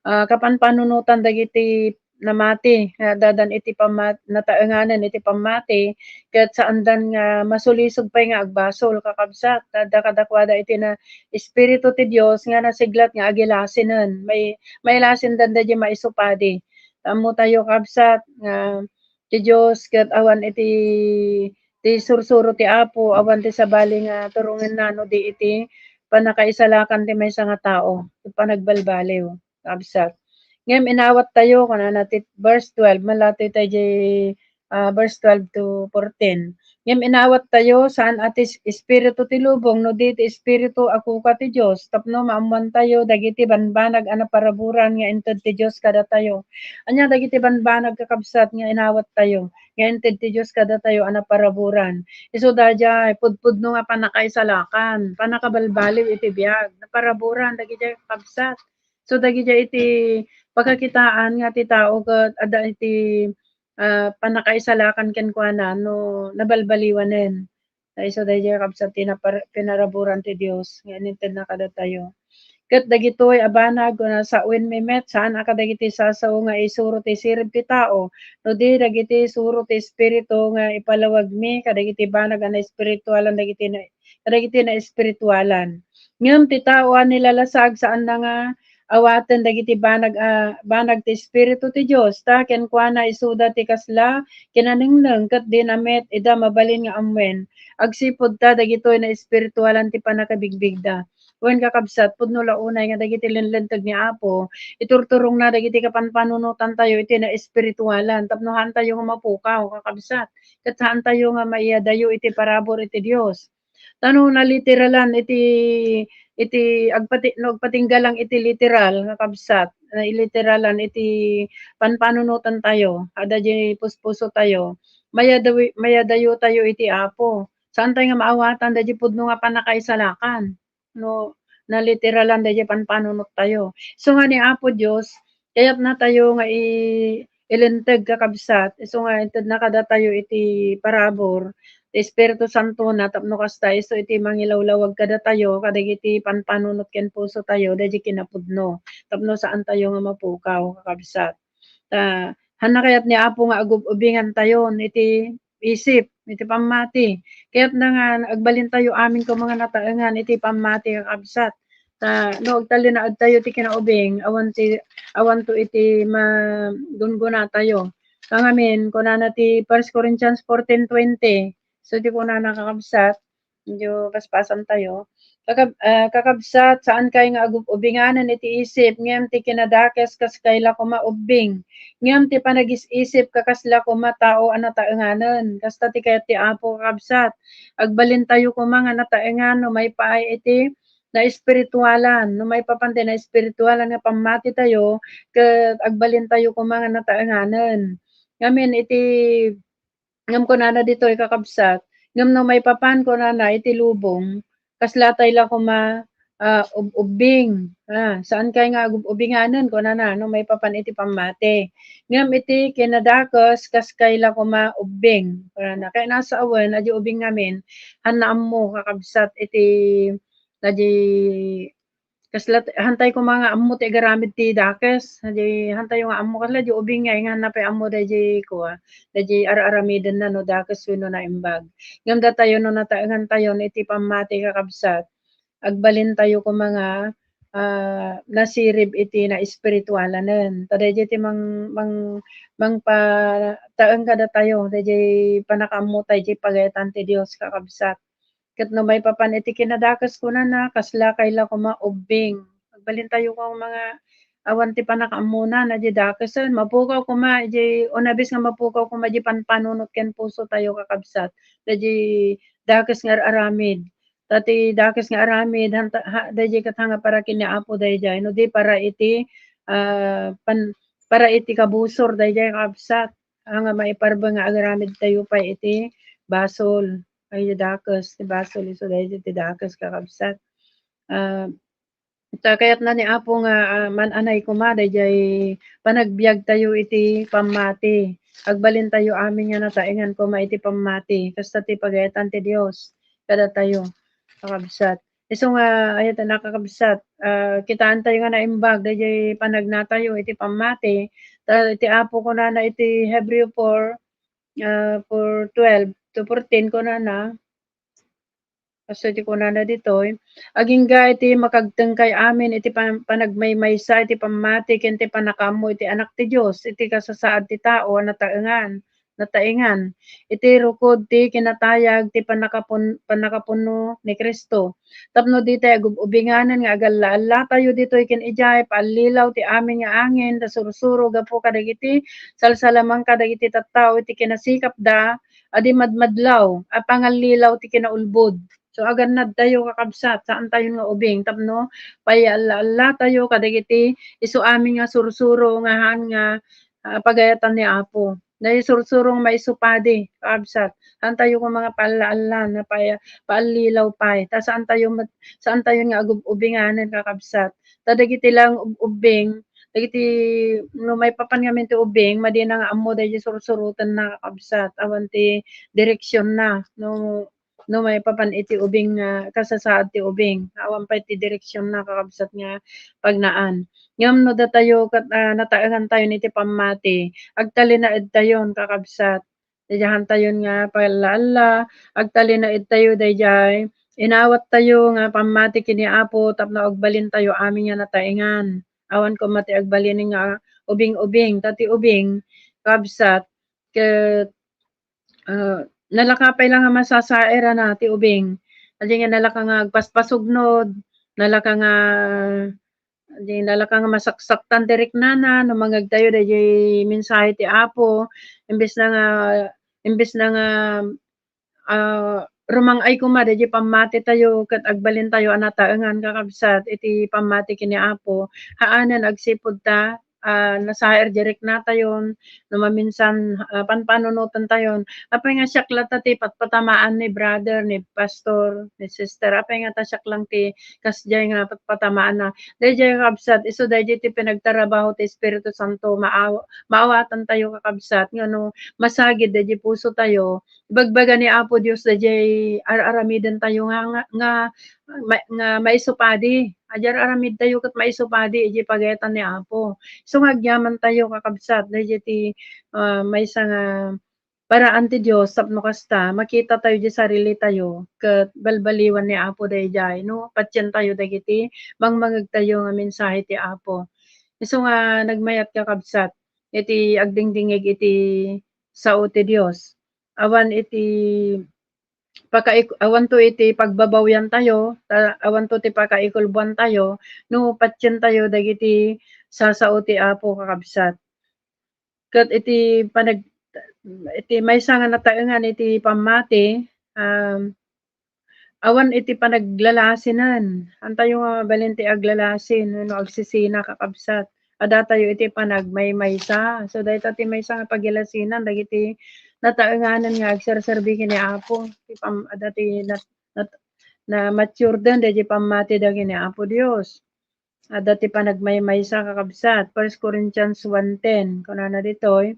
ah, kapanpanunotan dagiti namati nga addadan iti pammat-, nataenganen iti pammati, ket saandan nga masulisog pay nga agbasol, kakabsat. Adda kadakuada iti na Espiritu ti Dios nga nasiglat nga agilasinen, may-, mailasindan daydiay maisupadi. Ammotayo, kabsat, nga ti Dios ket awan iti, ti sursuro ti Apo, awan ti sabali nga turongenna no di iti pannakaisalakan ti maysa nga tao, ti panagbalbaliw, kabsat. Ngem inawattayo, kunana ti verse twelve, malatoy tayo diay, ah, verse twelve to fourteen. Ngem inawattayo, saan a ti es-, espiritu ti lubong, no di ti Espiritu a kuka ti Dios, tapno maammoantayo dagiti banbanag a naparaburan nga inted ti Dios kadatayo. Ania dagiti banbanag, kakabsat, nga inawattayo, nga inted ti Dios kadatayo a naparaburan? Isu daydiay pudpudno nga pannakaisalakan, pannakabalbaliw iti biag, naparaburan dagidiay, kakabsat. So, dagidiay iti pakakitaan nga ti tao ket adda iti, ah, pannakaisalakan kenkuana no nabalbaliwanen. Ta isu daydiay, kabsat, ti napar-, pinaraburan ti Dios nga inintedna kadatayo. Ket dagitoy a banag, kuna, sawenmi met, saan a kadagiti sasao nga isuro ti sirib ti tao, no di dagiti suro ti Espiritu nga ipalawagmi kadagiti banag a naespiritualan dagiti na-, kadagiti naespiritualan. Ngem ti tao a nilalasag, saanna nga awaten dagiti banag a, banag ti Espiritu ti Dios, ta kenkuana isuda ti kasla kinanengneng ket dina met ida mabalin nga ammoen, agsipud ta dagitoy naespiritualan ti pannakabigbigda. Wen, kakabsat, pudno la unay nga dagiti lenlenteg ni Apo, iturturongna dagiti kapanpanunotantayo iti naespiritualan tapno haantayo nga mapukaw, kakabsat, ket haantayo nga maiyadayo iti parabur iti Dios. Ta no naliteralan iti, iti agpati-, no agpatingga lang iti literal nga kabsat, nailiteralan iti panpanunotantayo, adda diay puspusotayo, mayadawi-, mayadayotayo iti Apo. Saantayo nga maawatan daydiay pudno nga pannakaisalakan no naliteralan daydiay panpanunottayo. Isu nga ni Apo Dios, kayatnatayo nga i-, ilinteg, kakabsat, isu nga intedna kadatayo iti parabur ti Espiritu Santona tapno kasta isu iti mangilawlawag kadatayo kadagiti panpanunot ken pusotayo daydiay kinapudno tapno saantayo nga mapukaw, kakabsat. Ta haanna kayat ni Apo nga agub-ubingantayon iti isip, iti pammati. Kayatna nga agbalintayo amin koma nga nataengan iti pammati, kakabsat. Ta no agtalinaedtayo ti kinaubing, awan ti, awanto iti magungunatayo. Ngamin, kunana ti First Corinthians fourteen twenty. So, ti kunana, kakabsat, medyo paspasantayo. Kakab-, ah, kakabsat, saankay nga agub-ubinganen iti isip, ngem ti kinadakes kaskay la koma ubbing. Ngem ti panagis-isip, kakasla koma tao a nataenganen. Kasta ti kayat ti Apo, kakabsat. Agbalintayo koma nga nataengan no maipaay iti naespiritualan, no maipapan ti naespiritualan nga pammatitayo, ket agbalintayo koma nga nataenganen. Ngamin iti, ngem kunana ditoy, kakabsat, ngem no maipapan, kunana, iti lubong, kaslatay la koma, ah, ub-, ubbing. Ah, saankay nga agub-ubinganen, kunana, no maipapan iti pammati. Ngem iti kinadakes, kaskay la koma ubbing, kunana. Kayatna a sawen, adiay ubing ngamin, haanna ammo, kakabsat, iti, daydiay, kasla, haantay koma nga ammo ti agaramid ti dakes. Daydiay, haantayo nga ammo, kasla diay ubing nga, nga haanna pay ammo daydiay, kua, daydiay ar-aramidenna no dakes wenno naimbag. Ngem datayo no nataengantayon iti pammati, kakabsat, agbalintayo koma nga, ah, nasirib iti naespiritualanen. Ta daydiay ti mang-, mang-, mangpataeng kadatayo, daydiay pannakaammota idiay pagayatan ti Dios, kakabsat. Ket no maipapan iti kinadakes, kunana, kaslakay la koma ubbing. Agbalintayo koma nga awan ti pannakaammona, daydiay dakesen. Mapukaw koma idiay, unabes nga mapukaw koma idiay panpanunot ken pusotayo, kakabsat. Daydiay dakes nga ar-aramid. Ta ti dakes nga aramid, hanta-, ha, daydiay ket hanga para ken ni Apo daydiay, no di para iti, ah, pan-, para iti kabusor daydiay, kakabsat. Nga maiparbeng nga agaramid tayo pay iti basol. Ay, dakes ti basol, isu daydiay ti dakes, kakabsat. Ah, ta kayatna ni Apo nga, ah, man-anay koma daydiay panagbiag tayo iti pammati. Agbalin tayo amin nga nataengan koma iti pammati. Kasta ti pagayatan ti Dios kadatayo, kakabsat. Isu nga, ayat, nakakabsat, ah, kitaan tayo nga naimbag daydiay panagnatayo iti pammati. Ta iti Apo kunana iti Hebreo four, ah, four twelve to fourteen kunana, kastoy ti kunana ditoy, agingga iti makagtengkay amin iti pan-, panagmaymaysa iti pammati ken ti pannakaammo iti Anak ti Dios, iti kasasaad ti tao a nataengan, nataengan, iti rukod ti kinatayag ti pannakapun-, pannakapuno ni Cristo. Tapno ditay agub-ubinganen nga agalla-allatayo ditoy ken idiay, paallilaw ti amin nga angin, ta sursuro gapu kadagiti salsalamangka dagiti tattao iti kinasikapda, a di madmadlaw a pangallilaw ti kinaulbod. So, agannadtayo, kakabsat, saantayon nga ubing tapno payalla-allatayo kadagiti isu amin nga sursuro nga haan nga, ah, pagayatan ni Apo. Daydiay sursuro nga maisupadi, kakabsat. Saantayo nga mga paalla-allan nga paya-, paallilaw pay. Ta saantayo met-, saantayon nga agub-ubinganen, kakabsat. Ta dagiti lang ub-, ubbing, dagiti no maipapan ngamin ti ubing, madina nga ammo daydiay sursurotenna, kakabsat. Awan ti direksionna. No no maipapan iti ubing nga kasasaad ti ubing. Awan pay ti direksionna, kakabsat, nga pagnaan. Ngem no datayo ket, ah, nataengantayon iti pammati, agtalinaedtayon, kakabsat. Daydiay haantayon nga paalla-alla, agtalinaedtayo daydiay inawattayo nga pammati ken ni Apo tapno agbalintayo amin nga nataengan. Awan koma ti agbalin nga ubing-ubing, ta ti ubing, kabsat, ket, ah, nalaka pay la nga masasairana ti ubing. Adi nga nalaka nga agpaspasugnod, nalaka nga, adi, nalaka nga masaksaktan ti riknana no mangngegtayo daydiay mensahe ti Apo, imbes na nga, imbes na nga, ah, rumang-ay koma daydiay pammatitayo ket agbalintayo a nataengan, kakabsat, iti pammati ken ni Apo. Haanen agsipud ta, ah, nasaer diay riknatayon, no maminsan, ah, panpanunotentayon. Apay nga siak latta ti patpatamaan ni brother, ni pastor, ni sister? Apay nga ta siak lang ti kasdiay nga patpatamaanna? Daydiay, kakabsat, isu daydiay ti pinagtarabaho ti Espiritu Santo, maaw-, maawatantayo, kakabsat, nga no masagid daydiay pusotayo, ibagbaga ni Apo Dios daydiay ar-aramidentayo nga, nga, nga ma-, nga maisupadi. Adi ar-aramidtayo ket maisupadi idiay pagayatan ni Apo. Isu nga agyamantayo, kakabsat, daydiay ti, ah, maysa nga paraan ti Dios tapno kasta, makitatayo diay sarilitayo ket balbaliwan ni Apo daydiay, no? Patientayo dagiti mangmangngegtayo nga mensahe ti Apo. Isu nga nagmayat, kakabsat, iti agdingdingngeg iti sao ti Dios. Awan iti pakaik-, awanto iti pagbabawiantayo, ta awanto ti pakaikulboantayo, no patientayo dagiti sasao ti Apo, kakabsat. Ket iti panag-, iti maysa nga nataengan iti pammati, um, awan iti panaglalasinen. Antayo nga mabalin ti aglalasin wenno agsisina, kakabsat. Addatayo iti panagmaymaysa. So, dayta ti maysa nga pagilasinan dagiti nataenganen nga agserserbi ken ni Apo. Ti pam-, adda ti nat-, nat-, na-matureden daydi pammatida ken ni Apo Dios. Adda ti panagmaymaysa, kakabsat. First Corinthians one ten, kunana ditoy,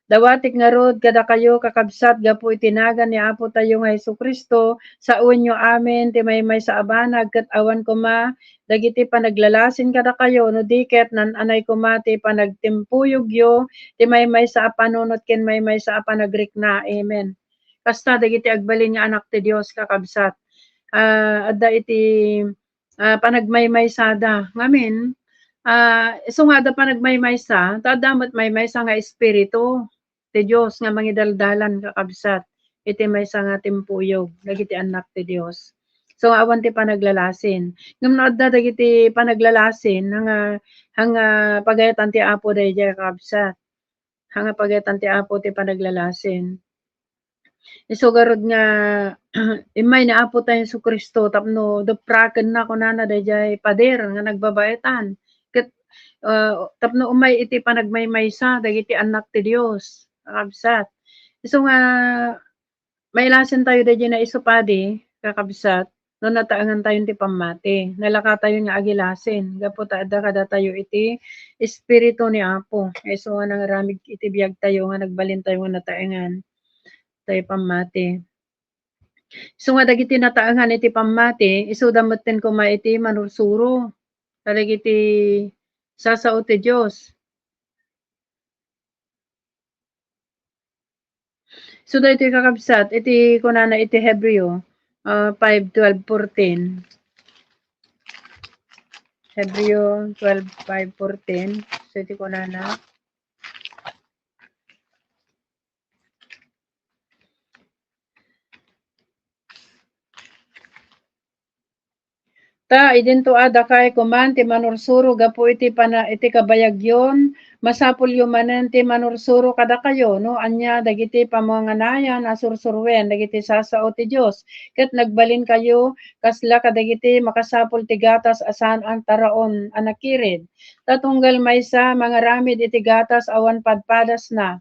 "Dawatek ngarud kadakayo, kakabsat, gapu iti nagan ni Apotayo nga Jesu-Cristo, sawenyo amin ti maymaysa a banag, ket awan koma dagiti panaglalasin kadakayo, no di ket nan-anay koma ti panagtimpuyogyo, ti maymaysa a panunot ken maymaysa a panagrikna." Amen. Kasta dagiti agbalin nga anak ti Dios, kakabsat. Ah, adda iti ah, panagmaymaysada. Ngamin, ah, isu nga adda panagmaymaysa, ta adda met maymaysa nga Espiritu ti Dios nga mangidaldalan, kakabsat, iti maysa nga timpuyog dagiti annak ti Dios. So, awan ti panaglalasin. Ngem no adda dagiti panaglalasin, nga, nga pagayatan ti Apo daydiay, kakabsat. Nga pagayatan ti Apo ti panaglalasin. Isu garud nga immay ni Apotayo Jesu-Cristo tapno duprakenna, kunana, daydiay pader nga nagbabaetan. Ket ah, tapno umay iti panagmaymaysa dagiti annak ti Dios, kakabsat. Isu nga, mailasin tayo daydi naisupadi, kakabsat, no nataengan tayo ti pammati. Nalaka tayo nga agilasin, gapu ta adda kadatayo iti Espiritu ni Apo. Isu nga nangaramid iti biag tayo nga nagbalin tayo nga nataengan tayo pammati. Isu nga dagiti nataengan iti pammati, isuda metten koma iti manursuro kadagiti sasao ti Dios. So, daytoy kakabsat, iti kunana iti Hebreo, ah, five twelve fourteen. Hebreo twelve five fourteen. So, iti kunana, Ta idinto a dakay koman ti manursuro gapu iti pana-, iti kabayagyon, masapulyo manen ti manursuro kadakayo no ania dagiti pammanganayan a sursuruen dagiti sasao ti Dios, ket nagbalinkayo kasla kadagiti makasapul ti gatas a saan a taraon a nakirid. Ta tunggal maysa mangaramid iti gatas awan padpadasna,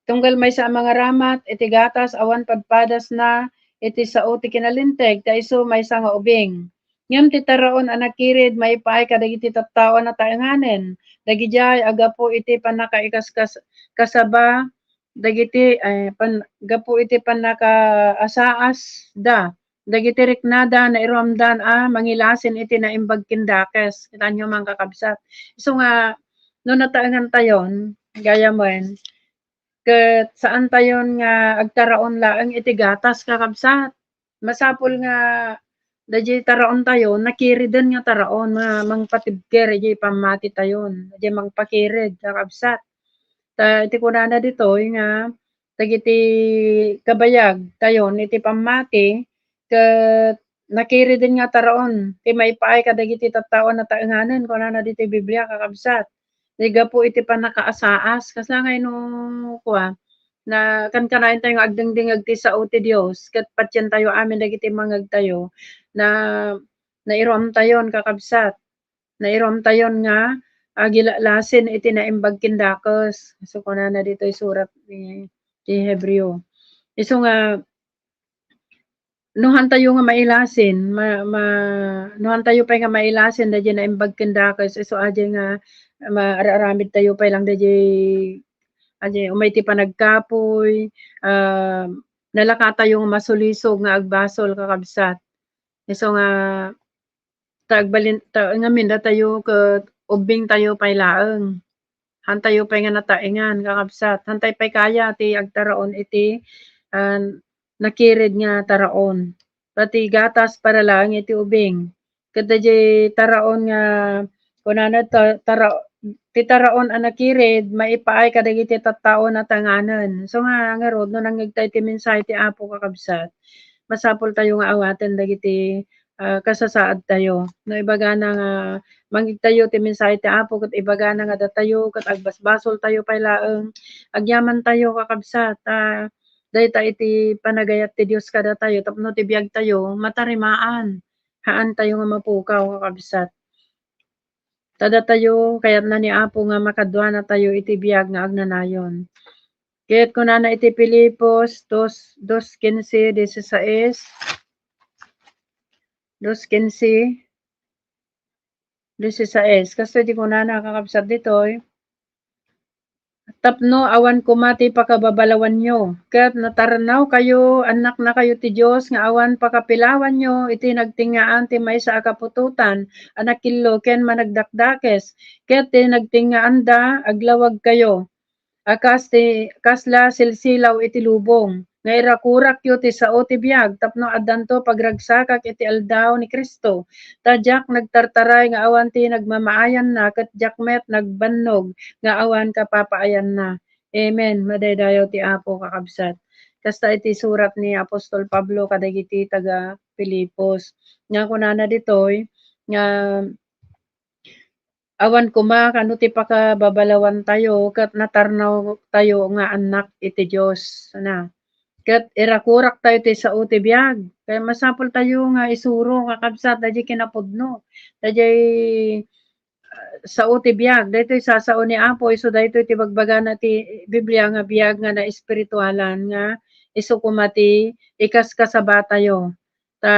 tunggal maysa a mangaramat iti gatas awan padpadasna iti sao ti kinalinteg, ta isu maysa nga ubing. Ngem ti taraon a nakirid maipaay kadagiti tattao a nataenganen, dagidiay a gapu iti pannakaikaskas-, kasaba dagiti, eh, pan-, gapu iti pannakaasaasda dagiti riknada, nairuamdan a mangilasin iti naimbag ken dakes. Kitaenyo man, kakabsat. Isu nga, no nataengan tayon, gayamen, ket saan tayon nga agtaraon laeng iti gatas, kakabsat. Masapul nga daydiay taraon tayo, nakiriden nga taraon, nga mangpatibker idiay pammati tayon, idiay mangpakired, kakabsat. Ta iti kunana ditoy nga dagiti kabayag tayon iti pammati, ket nakiriden nga taraon ti maipaay kadagiti tattao a nataenganen, kunana ditoy Biblia, kakabsat. Ti gapu iti pannakaasaas, kasla nga ino kua, na kankanayon tayo nga agdengdengngeg ti sao ti Dios, ket patientayo amin dagiti mangngegtayo na nairuamtayon, kakabsat. Nairuamtayon nga agilasin iti naimbag ken dakes. So, kunana ditoy surat ni, ti Hebreo. Isu nga, no hantayo nga mailasin, ma-, ma-, no hantayo pay nga mailasin daydiay naimbag ken dakes, isu adiay nga ma-, ar-aramid tayo pay lang daydiay, adiay umay ti panagkapuy, ah, nalaka tayo nga masulisog nga agbasol, kakabsat. Isu nga, ta agbalin-, ta ngamin datayo ket ubbing tayo pay laeng. Hantayo pay nga nataengan, kakabsat. Hantay pay kaya ti agtaraon iti, ah, nakired nga taraon. Ta ti gatas para laeng iti ubing. Ket daydiay taraon nga kunana ta-, tara-, ti taraon a nakired maipaay kadagiti tattao a nataenganen. So nga ngarud, no nangngegtayo ti mensahe ti Apo, kakabsat, masapul tayo nga awaten dagiti, ah, kasasaad tayo. No ibagana nga mangngegtayo ti mensahe ti Apo ket ibagana nga datayo ket agbasbasol tayo pay laeng, agyaman tayo, kakabsat, ta dayta iti panagayat ti Dios kadatayo tapno ti biag tayo matarimaan. Haan tayo nga mapukaw, kakabsat. Ta datayo, kayatna ni Apo nga makaduana tayo iti biag nga agnanayon. Ket kunana iti Filipos dos, dos quince, dieciséis, dos quince, dieciséis. Kastoy ti kunana, kakabsat, ditoy. Tapno awan koma ti pakababalawanyo, ket natarnawkayo, annaknakayo ti Dios, nga awan pakapilawanyo iti nagtengngaan ti maysa a kaputotan a nakillo ken managdakdakes, ket ti nagtengngaanda aglawagkayo a kas ti, kasla silsilaw iti lubong, nga irakurakyo ti sao ti biag tapno addanto pagragsakak iti aldaw ni Cristo. Ta diak nagtartaray nga awan ti nagmamaayanna, ket diak met nagbannog nga awan kapapaayanna. Amen. Madaydayaw ti Apo, kakabsat. Kasta iti surat ni Apostol Pablo kadagiti taga-Filipos. Nga kunana ditoy, nga awan koma kano ti pakababalawan tayo ket natarnaw tayo nga annak iti Dios, na. Ket irakurak tayo ti sao ti biag. Kaya masapul tayo nga isuro, kakabsat, daydiay kinapudno. Daydiay, sao ti biag. Daytoy sasao ni Apo, isu daytoy ti bagbagana ti Biblia nga biag nga naespiritualan nga isu koma ti ikaskasabatayo. Ta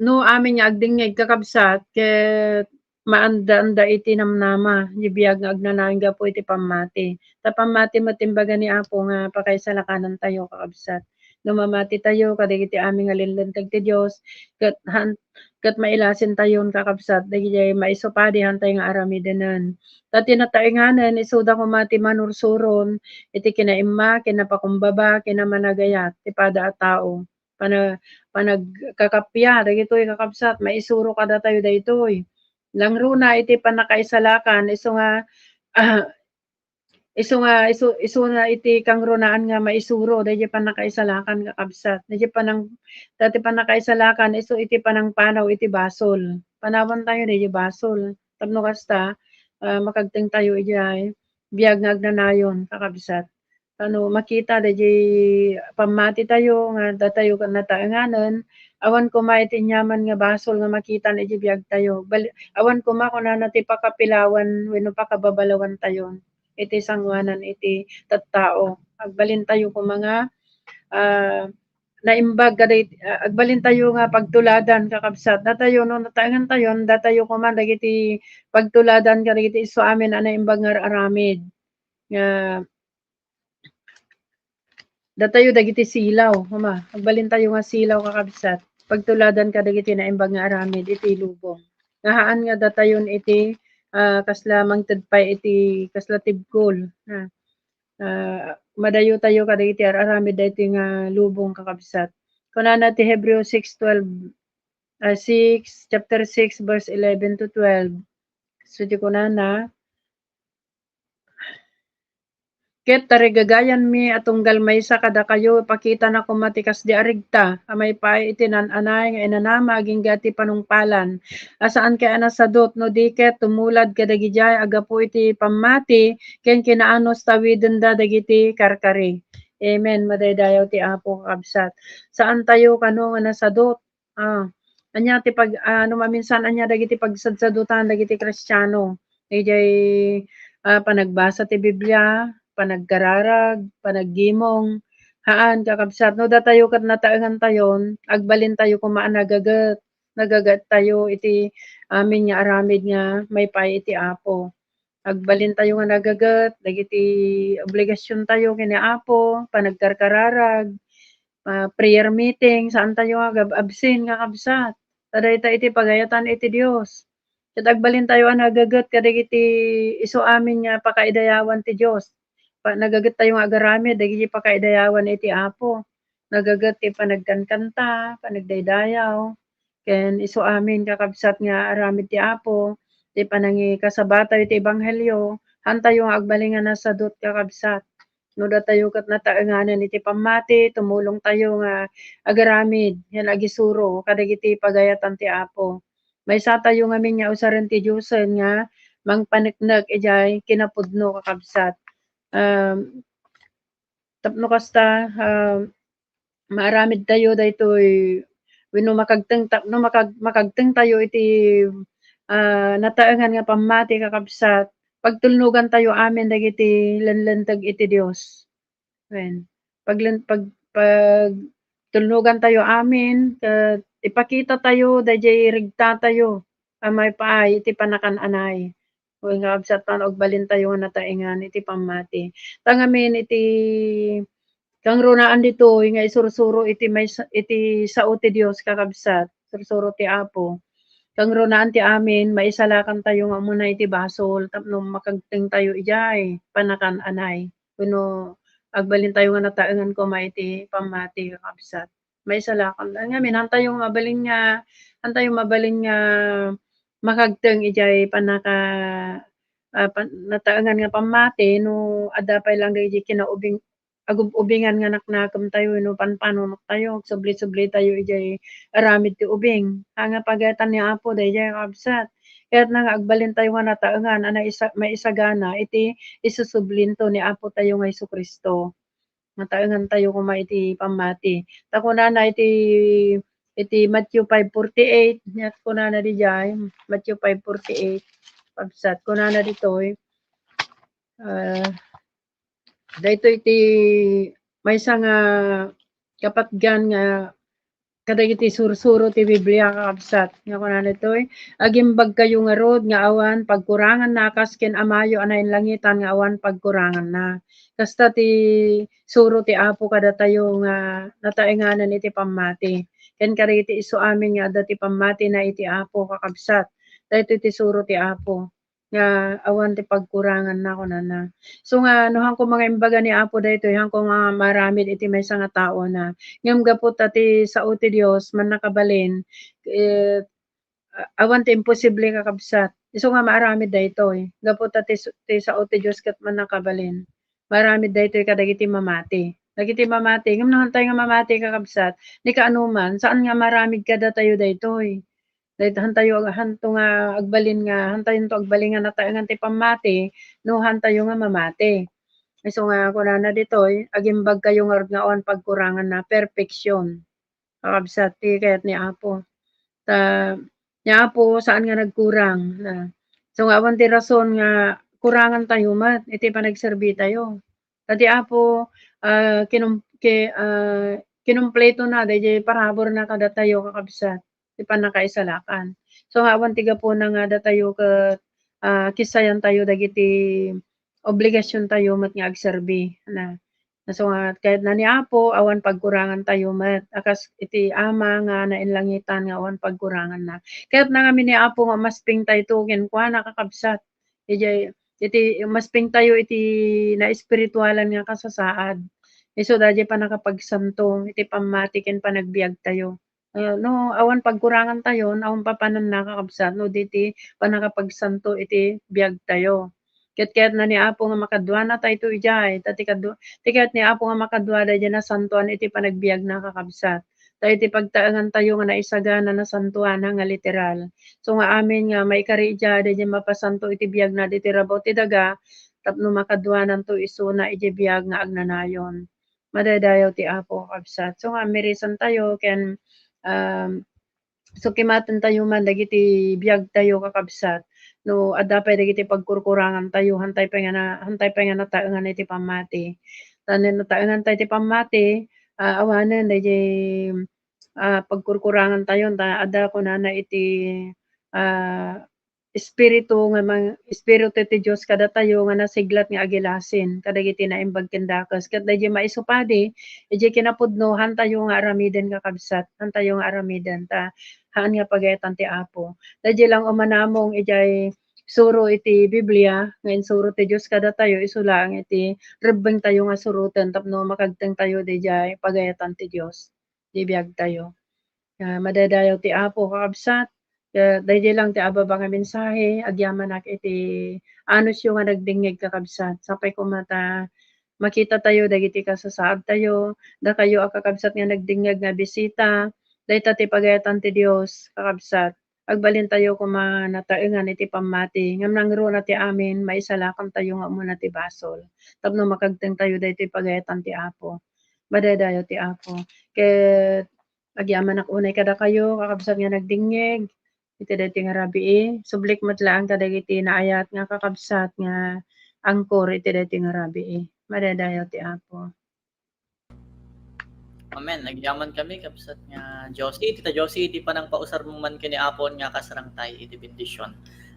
no amin nga agdingngeg, kakabsat, ket maanda-anda iti namnama, di biag nga agnanayon gapu iti pammati. Ta pammati met imbaga ni Apo nga pakaisalakanantayo, kakabsat. No mamatitayo kadagiti amin nga linlinteg ti Dios, ket han-, ket mailasintayon, kakabsat, dagiti maisupadi hantay nga aramidenen. Ta ti nataenganen, isuda koma ti manursuron iti kinaimma, kinapakumbaba, kinamanagayat ti pada a tao. Pana-, panagkakappia dagitoy, kakabsat, maisuro kadatayo daytoy. Nangruna iti pannakaisalakan, isu nga, ah, isu nga, isu, isuna iti kangrunaan nga maisuro daydi pannakaisalakan, kakabsat. Daydi panang-, dati pannakaisalakan, isu iti panangpanaw iti basol. Panawantayo daydi basol. Tapno kasta, ah, makagtengtayo idiay biag nga agnanayon, kakabsat. Ano, makita daydi pammatitayo nga datayo ket nataenganen, awan koma iti aniaman nga basol nga makita iti biagtayo. Bal-, awan koma kunana ti pakapilawan wenno pakababalawantayon iti sangoanan iti tattao. Agbalintayo koma nga, ah, naimbag kada it-, ah, agbalintayo nga pagtuladan, kakabsat. Datayo, no nataengantayon, datayo koma dagiti pagtuladan kadagiti isu amin a naimbag nga ar-aramid. Nga datayo dagiti silaw, koma. Agbalintayo nga silaw, kakabsat. Pagtuladan kadagiti naimbag nga aramid iti lubong. Nga haan nga datayon iti, ah, kasla mangted pay iti kasla tibkol, ha. Ah, madayotayo kadagiti ar-aramid daytoy nga lubong, kakabsat. Kunana ti Hebreo six twelve, ah, six, chapter six, verse eleven to twelve. So, ti kunana, Ket tarigagayanmi a tunggal maysa kadakayo, ipakitana koma ti kasdi a regta a maipaay iti naan-anay nga inanama agingga ti panungpalan a saan kay a nasadut, no di ket tumulad kadagidiay a gapu iti pammati ken kinaanus tawidenda dagiti karkari. Amen. Madaydayaw ti Apo, kakabsat. Saantayo kano nga nasadut. Ah, ania ti pag-, ah, no maminsan, ania dagiti pagsadsadutan dagiti Kristiano? Idiay, ah, panagbasa ti Biblia, panagkararag, panaggimong. Haan, kakabsat, no datayo ket nataengantayon, agbalintayo koma a nagaget. Nagagettayo iti amin nga aramid nga maipaay iti Apo. Agbalintayo nga nagaget dagiti obligasiontayo ken ni Apo, panagkarkararag, ah, prayer meeting, saantayo nga agab-absent, kakabsat. Ta dayta iti pagayatan iti Dios. Ket agbalintayo a nagaget kadagiti isu amin nga pakaidayawan ti Dios. Pa-, nagagettayo nga agaramid dagiti pakaidayawan iti Apo. Nagaget ti panagkankanta, panagdaydayaw, ken isu amin, kakabsat, nga aramid ti Apo, ti panangikasabatayo ti ebanghelio, haantayo nga agbalin nga nasadut, kakabsat. No datayo ket nataenganen iti pammati, tumulongtayo nga agaramid ken agisuro kadagiti pagayatan ti Apo. Maysatayo ngamin nga usaren ti Diosen nga mangpaneknek idiay kinapudno, kakabsat. Um, tapno kasta, ah, maaramidtayo daytoy wenno makagteng ta-, no makag-, makagtengtayo iti, ah, nataengan nga pammati, kakabsat, pagtulnogantayo amin dagiti lenlenteg iti Dios. Wen, paglen-, pag-, pagtulnogantayo amin, ket ipakitatayo daydiay regtatayo a maipaay iti pannakaanay. Wen, kakabsat, ta no agbalintayo nga nataengan iti pammati. Ta ngamin iti kangrunaan ditoy nga isursuro iti maysa-, iti sao ti Dios, kakabsat, sursuro ti Apo. Kangrunaan ti amin, maisalakantayo nga umuna iti basol tapno makagtengtayo idiay pannakaanay. Wenno agbalintayo nga nataengan koma iti pammati, kakabsat. Maisalakan. Ngamin, haantayo mabalin nga, haantayo mabalin nga makagteng idiay pannaka-, ah, pan-, nataengan nga pammati no adda pay lang dagiti kinaubing-, agub-ubingan nga naknakemtayo wenno panpanunottayo, agsubli-sublitayo idiay aramid ti ubing. Haan nga pagayatan ni Apo daydiay, kakabsat. Kayatna nga agbalintayo nga nataengan a naisa-, maisagana iti isusublinto ni Apotayo nga Jesu-Cristo. Nataengantayo koma iti pammati. Ta kunana iti, iti Matthew five forty-eight, nia ti kunana didiay, Matthew five forty-eight. kabsat. Kunana ditoy, ah, daytoy ti maysa nga kapatgan nga kadagiti sursuro ti Biblia, kakabsat, nga kunana ditoy, "Agimbagkayo ngarud nga awan pagkuranganna a kas ken Amayo a nainlangitan nga awan pagkuranganna." Kasta ti suro ti Apo kadatayo nga nataenganan iti pammati. Ken kadagiti isu amin nga adda ti pammatina iti Apo, kakabsat, daytoy ti suro ti Apo nga awan ti pagkuranganna, kunana. So nga, no haanko nga imbaga ni Apo daytoy, haanko nga maaramid iti maysa nga taona. Ngem gapu ta ti sao ti Dios, mannakabalin, eh, a-, awan ti imposible, kakabsat. Isu nga maaramid daytoy. Gapu ta ti s-, ti sao ti Dios ket mannakabalin. Maaramid daytoy kadagiti mamati. Dagiti mamati, ngem no haantayo nga mamati, kakabsat, ni kaano man, saan nga maaramid kadatayo daytoy. Dayta, haantayo ag-, haanto nga agbalin nga, haantayonto agbalin nga nataengan ti pammati, no haantayo nga mamati. Isu nga kunana ditoy, "Agimbagkayo ngarud nga awan pagkuranganna, perfection." Kakabsat, ti kayat ni Apo. Ta, ni Apo, saan nga nagkurang. Na, so nga awan ti rason nga kurangantayo met iti panagserbitayo. Ta ti Apo, ah, kinum-, ki-, ah, kinumpletona daydiay paraburna kadatayo, kakabsat, ti pannakaisalakan. So nga awan ti gapuna nga datayo ket, ah, kissayantayo dagiti obligasiontayo met nga agserbi. Na, na so nga kayatna ni Apo, awan pagkurangantayo met a kas iti Ama nga nainlangitan nga awan pagkuranganna. Kayatna ngamin ni Apo nga umaspingtayto kenkuana, kakabsat. Idiay, iti umaspingtayo iti naespiritualan nga kasasaad. Isu daydiay pannakapagsanto iti pammati ken panagbiagtayo. Ah, no awan pagkurangantayon, awan papananna, kakabsat, no di ti pannakapagsanto iti biagtayo. Ket kayatna ni Apo nga makaduanatayto idiay, ta ti kadu-, ti kayat ni Apo nga makadua daydiay nasantoan iti panagbiagna, kakabsat. Ta iti pagtaengantayo nga naisagana, nasantoana nga literal. So nga amin nga maikari idiay daydiay mapasanto iti biagna ditoy rabaw ti daga, tapno makaduananto isuna idiay biag nga agnanayon. Madaydayaw ti Apo, kakabsat. So nga, mirisantayo ken, um, sukimatentayo man dagiti biagtayo, kakabsat. No adda pay dagiti pagkurkurangantayo, haantay pay nga na-, haantay pay nga nataengan iti pammati. Ta no nataengantayo iti pammati, ah, awanen daydiay, ah, pagkurkurangantayo, ta adda kunana iti, ah, Espiritu nga mang-, Espiritu ti Dios kadatayo nga nasiglat nga agilasin kadagiti naimbag ken dakes. Ket daydiay maisupadi, idiay kinapudno, haantayo nga aramiden, kakabsat, haantayo nga aramiden, ta haan nga pagayatan ti Apo. Daydiay lang umanamong idiay suro iti Biblia nga insuro ti Dios kadatayo, isu laeng iti rebbengtayo nga suroten tapno makagtengtayo daydiay pagayatan ti Dios. Di biagtayo. Ah, madaydayaw ti Apo, kakabsat. Ah, daydiay lang ti ababa nga mensahe, agyamanak iti anusyo nga nagdingngeg, kakabsat. Sapay koma ta makitatayo dagiti kasasaadtayo, dakayo a kakabsat nga nagdingngeg nga bisita, dayta ti pagayatan ti Dios, kakabsat. Agbalintayo koma nataengan iti pammati, ngem nangruna ti amin, maisalakantayo nga umuna ti basol, tapno makagtengtayo daytoy pagayatan ti Apo. Madaydayaw ti Apo. Ket agyamanak unay kadakayo, kakabsat nga nagdingngeg, iti daytoy nga rabii. Sublik met laeng kadagiti naayat nga kakabsat nga angkor iti daytoy nga rabii. Madaydayaw ti Apo. Amen. Nagyaman kami, kabsat nga Josie. Tita Josie, iti panangpausar mo man ken ni Apo nga kasarangtay iti bendision.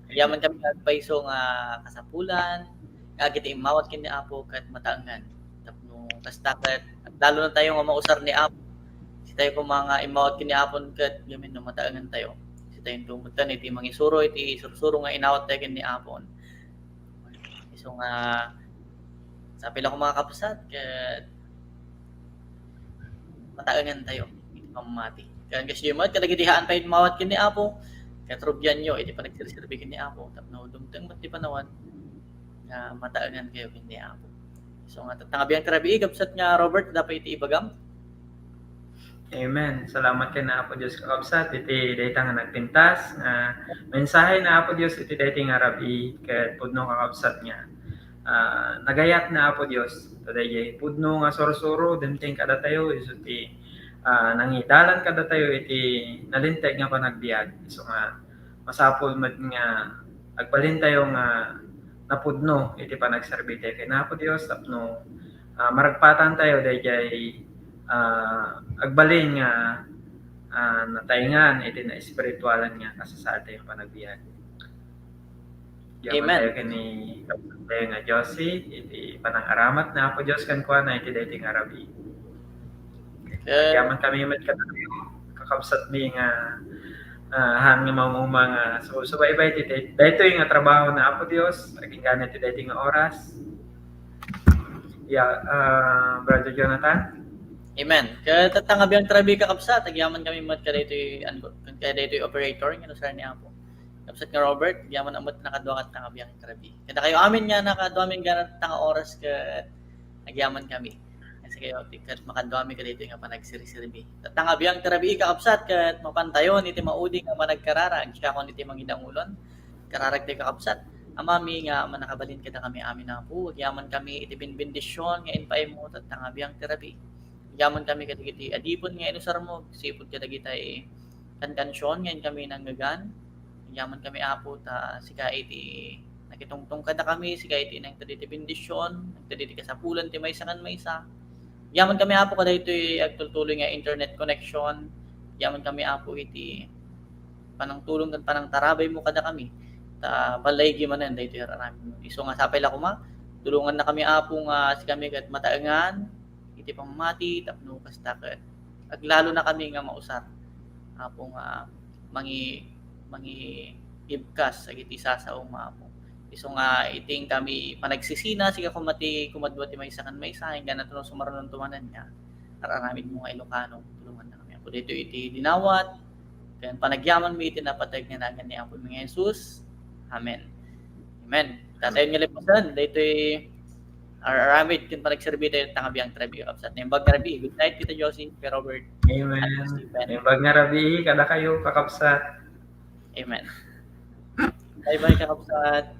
Nagyaman kami nga agpayso nga kasapulan, nga agiti immawat ken ni Apo ket mataengan. Tapno kasta ket lalo na tayo nga mausar ni Apo. Sitayo koma nga immawat ken ni Apo ket gamin no mataengan tayo. Sitayo tumuttan iti mangisuro iti sursuro nga inawat tayo ken ni Apo. Isu nga, sapay la koma nga kabsat, ket mataengan tayo iti pammati. Ket kasdiyo met, kadagiti haan pay immawat ken ni Apo, ket rugianyo iti panagserserbi ken ni Apo, tapno dumteng met ti panawen nga mataengan kayo ken ni Apo. Isu nga, tatta nga biag ti rabii, kabsat nga Robert, adda pay iti ibagam? Amen. Salamat ken Apo Dios, kakabsat, iti dayta nga nagpintas nga mensahe ni Apo Dios iti daytoy nga rabii, ket pudno, kakabsat, nga, ah, nagayat ni Apo Dios. Ta daydiay pudno nga sursuro, dimteng kadatayo, isu ti, ah, nangidalan kadatayo iti nalinteg nga panagbiag. Isu nga, masapul met nga agbalintayo nga napudno iti panagserbitayo ken Apo Dios tapno, ah, maragpatantayo daydiay, ah, agbalin nga, ah, nataengan iti naespiritualan nga kasasaadtayo nga panagbiag. Amen. Amen. Tayo ken ni Kapatay nga Josie, iti panangaramat na Apo Dios kenkuana iti daytoy nga rabii. Amen. Agyaman kami met kadakayo, kakabsatmi nga, ah, haan nga mamuma nga su-, subaybay ti, ti, daytoy nga trabaho na Apo Dios, agingga na ti daytoy nga oras. Ya, ah, Brother Jonathan? Amen. Ket tatta nga biag ti rabii, kakabsat, agyaman kami met kadaytoy, ano, kadaytoy operator nga inusar ni Apo. Kabsat nga Robert, agyaman met nakadua ket nga biag ti rabii. Kadakayo amin nga nakadua amin nga tatta nga oras ket agyaman kami. Kasi kayo, ti-, ket makadua mi kadaytoy nga panagserserbi. Tatta nga biag ti rabii, kakabsat, ket mapantayon iti maudi nga panagkararag, siakon iti mangidangulon. Kararag ti kakabsat. Amami nga mannakabalin kadakami amin, Apo, agyaman kami iti benbendisyon nga impaaymo, tatta nga biag ti rabii. Agyaman kami kadagiti adipon nga inusarmo, sipud kadagitay kankansion nga inkami nanggagan. Agyaman kami, Apo, ta sika iti nakitungtong kadakami, sika iti nangted iti bendision, nangted iti kasapulan ti maysa ken maysa. Agyaman kami, Apo, kadaytoy agtultuloy nga internet connection. Agyaman kami, Apo, iti panangtulong ken panangtarabaymo kadakami. Ta balaygi manen daytoy aramidmo. Isu nga sapay la koma, tulongannakami, Apo, nga sikami ket mataengan iti pammati tapno kasta ket aglalonakami nga mausar, Apo, nga mangi-, mangiibkas dagiti sasaom, Apo. Isu nga iti inkami panagsisina, sika koma ti kumadua ti maysa ken maysa, inggana ta no sumarunonto manen nga ar-aramidmo nga Ilocano, tulongannakami, Apo, daytoy iti dinawat ken panagyamanmi iti napateg nga nagan ni Apomi nga Jesus. Amen. Amen. Tatayon nga lepasen, daytoy ar-aramid ken panagserbi tayo, tatta nga biag ti rabii, kakabsat. Naimbag nga rabii. Good night, Tita Josie, Kuya Robert, Amen. Ate Stephen. Naimbag nga rabii kadakayo, kakabsat. Amen. Bye-bye, kakabsat.